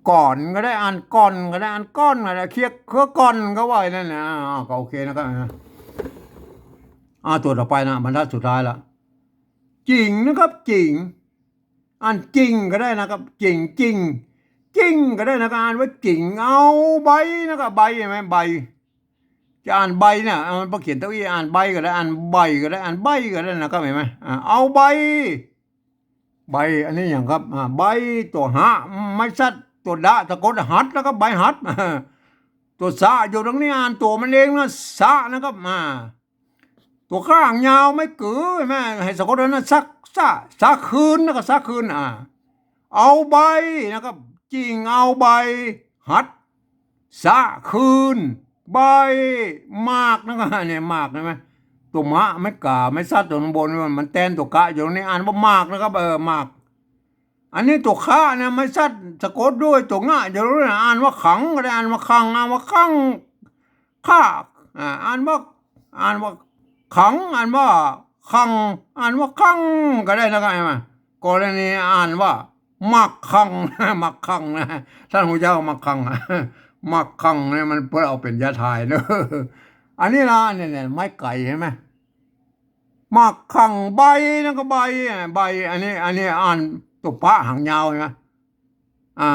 ก่อนก็ได้ อ่านก่อนก็ได้ อ่านก้อนก็ได้ เครือ เครือก่อนก็ว่าอย่างนั้นนะ อ่า ก็โอเคนะครับ อ่า ตั๋วต่อไปนะ บรรทัดสุดท้ายละ จิ๋งนะครับ จิ๋ง อ่านจิ่งก็ได้นะครับ จิ่ง จิ่ง จิ่งก็ได้นะครับ อ่านว่าจิ๋ง เอาใบนะครับ ใบเห็นไหม ใบ จะอ่านใบเนี่ย อ่า มันพอเขียนเต้าอี้ อ่านใบก็ได้ อ่านใบก็ได้ อ่านใบก็ได้นะครับ เห็นไหม อ่า เอาใบ ใบ อันนี้อย่างครับ อ่า ใบ ตั๋วหะ ไม้สัตว์ ตั๋วดะ สะกดหัดนะครับ ใบหัด ตั๋วสะอยู่ตรงนี้ อ่านตั๋วมันเองนะ สะนะครับ อ่า ตั๋วค่าหางยาว ไม้กือ เห็นไหม หื้อสะกดอันนั้น สัก สะ สะคืนนะครับ สะคืน อ่า เอาใบนะครับ จิ่งเอาใบ หัด สะคืน ใบ หมากนะครับ เนี่ย หมาก เห็นไหม ตั๋วมะ ไม้ก๋า ไม้สัตว์ ตั๋วข้างบน มันแตนตั๋วกะอยู่ตรงนี้ อ่านว่าหมากนะครับ เออ หมาก อันนี้ตั๋วคะนะ ไม้สัตว์ สะกดด้วยตั๋วงะอยู่ตรงนี้ อ่านว่าขังก็ได้ อ่านว่าขัง อ่านว่าขัง คะ อ่า อ่านว่า อ่านว่าขัง อ่านว่าขัง อ่านว่าขังก็ได้นะครับ เห็นไหม กรณีอ่านว่า หมากขัง หมากขังนะ ท่านฮู้จักหมากขัง หมากขังเนี่ย มันเปิ้นเอาเป๋นยาถ่ายเนาะ อันนี้นะ เนี่ย เนี่ย ไม้ไก่ เห็นไหม หมากขัง ใบ นั่นก็ใบ อ่ะ ใบ อันนี้ อันนี้อ่านตั๋วปะหางยาว เห็นไหม อ่า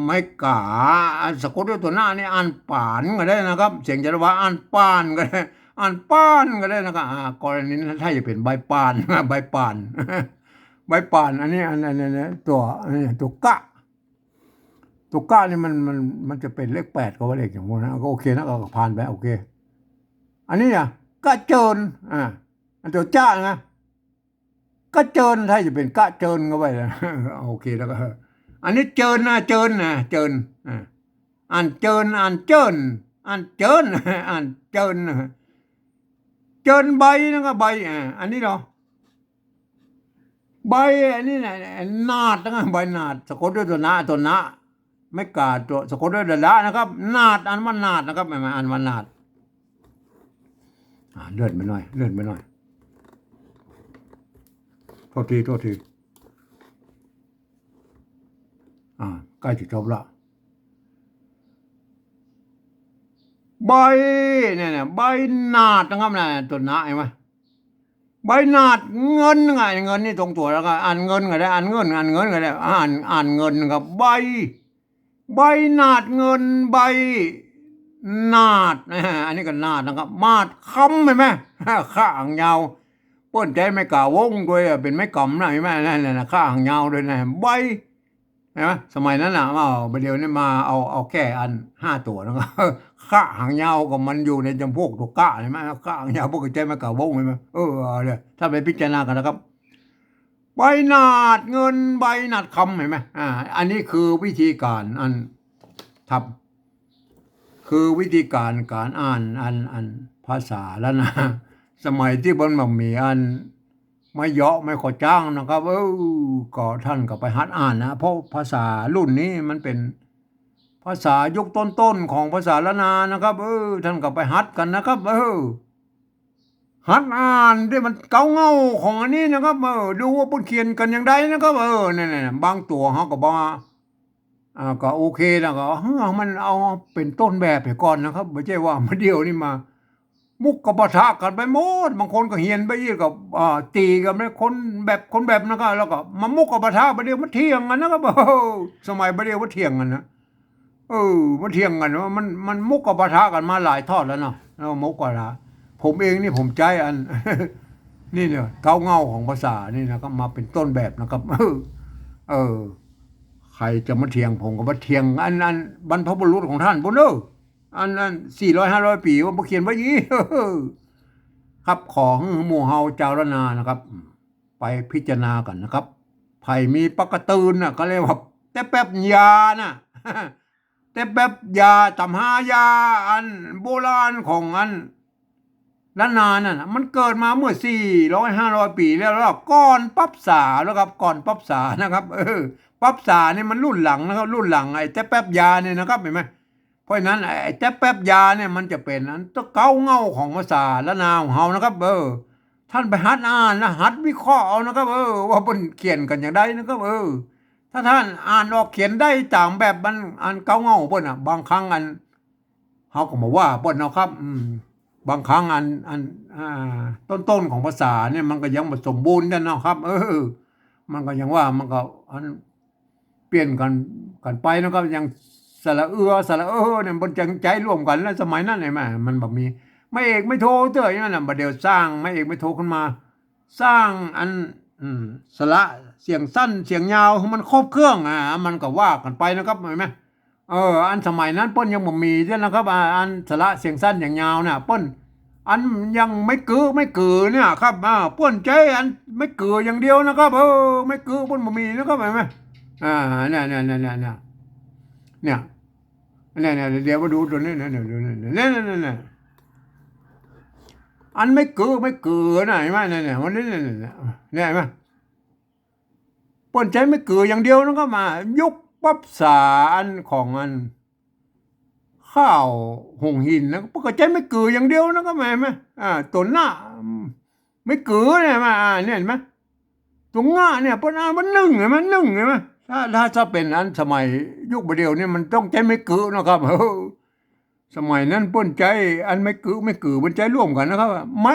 ไม้ก๋า อ่ะ สะกดด้วยตั๋วหน้านี่ อ่านป๋านก็ได้นะครับ เสียงจาราวา อ่านป๋านก็ได้ อ่านป๋านก็ได้นะครับ อ่า กรณีนั้นถ้าจะเป๋นใบป๋าน ใบป๋าน ใบป๋าน อันนี้ อัน อัน อัน อัน ตั๋ว อันนี้ตั๋วกะ ตั๋วกะนี่มัน มัน มันจะเป๋นเลขแปดก็ว่าเลขอย่างพวกนั้น ก็โอเคนะ ก็ผ่านไป โอเค อันนี้อ่ะ กะเจิญ อ่า อันตั๋วจะนะ กะเจิญ ถ้าจะเป๋นกะเจิญก็ว่านะ โอเคแล้วก็ อันนี้เจิญนะ เจิญนะ เจิญ อ่า อ่านเจิญ อ่านเจิญ อ่านเจิญ อ่านเจิญนะ เจิญใบนั่นก็ใบ อ่า อันนี้เหรอ ใบ อันนี้นะ นาดนะ ใบนาด สะกดด้วยตั๋วนะ ตั๋วนะ ไม้ก๋า ตั๋ว สะกดด้วยดะดะนะครับ นาด อ่านว่านาดนะครับ ไม่ ไม่ อ่านว่านาด อ่า เลื่อนไปหน่อย เลื่อนไปหน่อย โทษที โทษที อ่า ใก้จะจบละ ใบ เนี่ย เนี่ย ใบนาดนะครับ เนี่ย ตั๋วนะ เห็นไหม ใบนาดเงินไง เงินนี่ตรงตั๋วแล้วก็ อ่านเงินก็ได้ อ่านเงิน อ่านเงินก็ได้ อ่าน อ่านเงินกับใบ ใบนาดเงิน ใบนาด อันนี้ก็นาดนะครับ มาดคำ เห็นไหม คะหางยาว เปิ้นใจ๊ไม้ก๋าวงด้วยอ่ะ เป๋นไม้กำนะ เห็นไหม นั่นแหละนะ คะหางยาวด้วยนะ ใบ เห็นไหม สมัยนั้นน่ะ อ้าว บ่าเดี่ยวนี้มาเอา เอาแค่อันห้าตั๋วนะครับ คะหางยาวก็มันอยู่ในจำพวกตั๋วกะ เห็นไหม คะหางยาว เปิ้นก็ใจ๊ไม้ก๋าวง เห็นไหม เออ เอาเลย ท่านไปพิจารณากั๋นนะครับ ใบนาดเงิน ใบนาดคำ เห็นไหม อ่า อันนี้คือวิธีก๋านอัน ครับ คือวิธีก๋าน ก๋านอ่านอัน อันภาษาล้านนา สมัยตี้มันบ่มีอัน ไม้เยาะ ไม้ข้อจ๊างนะครับ เออ ก็ท่านก็ไปหัดอ่านนะ เพราะภาษารุ่นนี้มันเป๋นภาษายุคต้นๆ ของภาษาล้านนานะครับ เออ ท่านก็ไปหัดกั๋นนะครับ เออ หัดอ่านตี้มันเก๊าเง่าของอันนี้นะครับ เออ ดูว่าเปิ้นเขียนกั๋นอย่างใดนะครับ เออ เนี่ยๆ บางตั๋วเฮาก็บ่า อ่า ก็โอเคแล้วก็ เออ มันเอาเป๋นต้นแบบไปก่อนนะครับ บ่ใจ้ว่าบ่าเดี่ยวนี้มา มุกก็ปะทะกั๋นไปหมด บางคนก็เหียนไปอีกก็ อ่า ตี๋กั๋นไปคนแบบ คนแบบนะครับ แล้วก็มามุกก็ปะทะ บ่าเดี่ยวมาเถียงกั๋นนะครับ โอ้โห สมัยบ่าเดี่ยวมาเถียงกั๋นนะ เออ มาเถียงกั๋นว่ามัน มันมุกก็ปะทะกั๋นมาหลายทอดแล้วเนาะ แล้วมุกก็ละ ผมเองนี่ผมใจ๊อัน นี่เนี่ย เก๊าเง่าของภาษานี่นะครับ มาเป๋นต้นแบบนะครับ เออ เออ ใผจะมาเถียงผมก็มาเถียงอัน อันบรรพบุรุษของท่านปู้นเน่อ อัน อันสี่ร้อยห้าร้อยปี๋ว่าเปิ้นเขียนไว้อย่างนี้ ครับ ขอหื้อหมู่เฮาจาวล้านนานะครับ ไปพิจารณากั๋นนะครับ ใผมีปากกระตือนน่ะ ก็เรียกว่าแต๊แป๊บยาน่ะ แต๊แป๊บยา ต๋ำฮายาอันโบราณของอันล้านนานั่นน่ะ มันเกิดมาเมื่อสี่ร้อยห้าร้อยปี๋แล้ว แล้วก่อนปรั๊บสาแล้วครับ ก่อนปรั๊บสานะครับ เออ ปรั๊บสานี่มันรุ่นหลังนะครับ รุ่นหลังไอ้แต๊แป๊บยาเนี่ยนะครับ หันก่อ เพราะฉะนั้นไอ้ ไอ้แต๊บแป๊บยาเนี่ยมันจะเป๋นอันเก๊าเหง้าของภาษาล้านนาของเฮานะครับ เออ ท่านไปหัดอ่านนะ หัดวิเคราะห์เอานะครับ เออ ว่าเปิ้นเขียนกั๋นอย่างใดนะครับ เออ ถ้าท่านอ่านออกเขียนได้ต๋ามแบบมันอันเก๊าเหง้าเปิ้นน่ะ บางครั้งอัน เฮาก็บ่ว่าเปิ้นเนาะครับ อืม บางครั้งอัน อัน อ่า ต้นๆ ของภาษาเนี่ยมันก็ยังบ่สมบูรณ์เต้าเนาะครับ เออ มันก็ยังว่ามันก็อัน เปลี่ยนกั๋น กั๋นไปนะครับ อย่างสระเอือ สระเออเนี่ย เปิ้นจั่งใจ๊ร่วมกั๋น แล้วสมัยนั้นเนี่ยแหม มันบ่มีไม้เอกไม้โทเตื้ออย่างนั้นน่ะ บ่าเดี่ยวสร้างไม้เอกไม้โทขึ้นมา สร้างอัน อืม สระเสียงสั้นเสียงยาว มันครบเครื่อง อ่า มันก็ว่ากั๋นไปนะครับ หันก่อ เออ อันสมัยนั้นเปิ้นยังบ่มีเต้านะครับ อ่า อันสระเสียงสั้นเสียงยาวน่ะ เปิ้น อันยังไม้กึ๊ไม้กึ๋อเนี่ยครับ อ่า เปิ้นใจ๊อันไม้กึ๋ออย่างเดียวนะครับ เออ ไม้กึ๊เปิ้นบ่มีนะครับ หันก่อ อ่า เนี่ย เนี่ย เนี่ย เดี๋ยวมาดูตรงนี้นะ เดี๋ยวดูนี่ เนี่ย เนี่ย เนี่ย เนี่ย อันไม้กึ๊ไม้กึ๋อน่ะ หันก่อ เนี่ย เนี่ย มัน เนี่ย เนี่ย เนี่ย เนี่ย หันก่อ เปิ้นใจ๊ไม้กึ๋ออย่างเดียวนะครับ มายุคภาษาอันของอัน ข้าวหงส์หินนะ เปิ้นก็ใจ๊ไม้กึ๋ออย่างเดียวนะครับ หันก่อ อ่า ตั๋วหน้า ไม้กึ๋อเนี่ย มา อ่า เนี่ยหันก่อ ตั๋วง่าเนี่ย เปิ้นอ่านว่านึ่ง หันก่อ นึ่ง หันก่อ ถ้า ถ้า ถ้าเป๋นอันสมัยยุคบ่าเดี่ยวเนี่ย มันต้องใจ๊ไม้กึ๋เนาะครับ เออ สมัยนั้นเปิ้นใจ๊อันไม้กึ๊ไม้กึ๋อ เปิ้นใจ๊ร่วมกั๋นนะครับ ไม้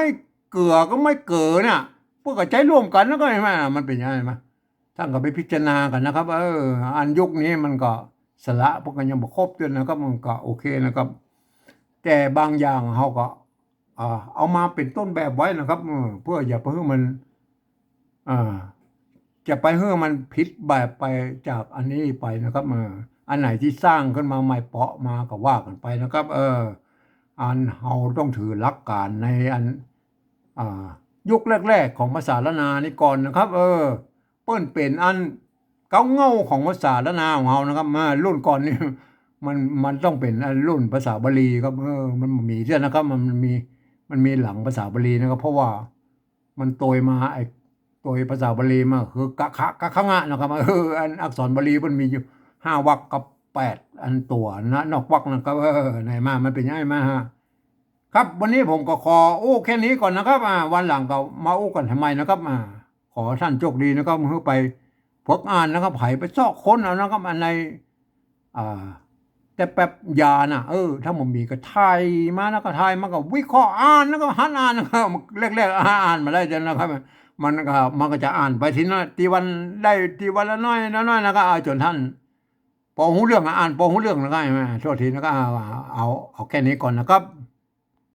เกื๋อกับไม้เก๋อเนี่ย เปิ้นก็ใจ๊ร่วมกั๋น หันก่อ หันก่อ มันเป๋นอย่างนั้น หันก่อ ต้านก็ไปพิจารณากั๋นนะครับ เออ อันยุคนี้มันก็สระเปิ้นก็ยังบ่ครบเตื้อนะครับ มันก็โอเคนะครับ แต่บางอย่างเฮาก็ อ่า เอามาเป๋นต้นแบบไว้นะครับ เออ เปื้ออย่าไปหื้อมัน อ่า จะไปหื้อมันผิดแบบไปจากอันนี้ไปนะครับ เออ อันไหนตี้สร้างขึ้นมาใหม่เปาะมาก็ว่ากั๋นไปนะครับ เออ อันเฮาต้องถือหลักก๋านในอัน อ่า ยุคแรกๆ ของภาษาล้านนานี่ก่อนนะครับ เออ เปิ้นเป๋นอันเก๊าเหง้าของภาษาล้านนาของเฮานะครับ มารุ่นก่อนนี่ มัน มันต้องเป๋นอันรุ่นภาษาบาลีครับ เออ มันบ่มีเตื้อนะครับ มัน มันมี มันมีหลังภาษาบาลีนะครับ เพราะว่ามันโตยมา ไอ้โตยภาษาบาลีมาคือกะขะ กะขะงะนะครับ เออ อันอักษรบาลีมันมีอยู่ห้าวรรคกับแปดอันตั๋วนะ นอกวรรคนะครับ เออ ไหนมา มันเป๋นอย่างนั้นมาฮะ ครับ วันนี้ผมก็ขออู้แค่นี้ก่อนนะครับ อ่า วันหลังก็มาอู้กั๋นใหม่นะครับ อ่า ขอท่านโชคดีนะครับ หื้อไปเผิกอ่านนะครับ ใผไปซอกค้นเอานะครับ อันใน อ่า แต๊บแป๊บยาน่ะ เออ ถ้าบ่มีก็ถ่ายมานะ ก็ถ่ายมาก็วิเคราะห์อ่านนะ ก็หัดอ่านนะครับ แรกๆ อ่าน อ่านบ่ได้เตื้อนะครับ มันก็ มันก็จะอ่านไปทีละ ทีวันได้ ทีวันละน้อยละน้อยนะ ก็เอาจ๋นท่าน ปอฮู้เรื่องอะ อ่านปอฮู้เรื่องนะครับ หันก่อ โทษทีนะครับ เอา เอา เอาแค่นี้ก่อนนะครับ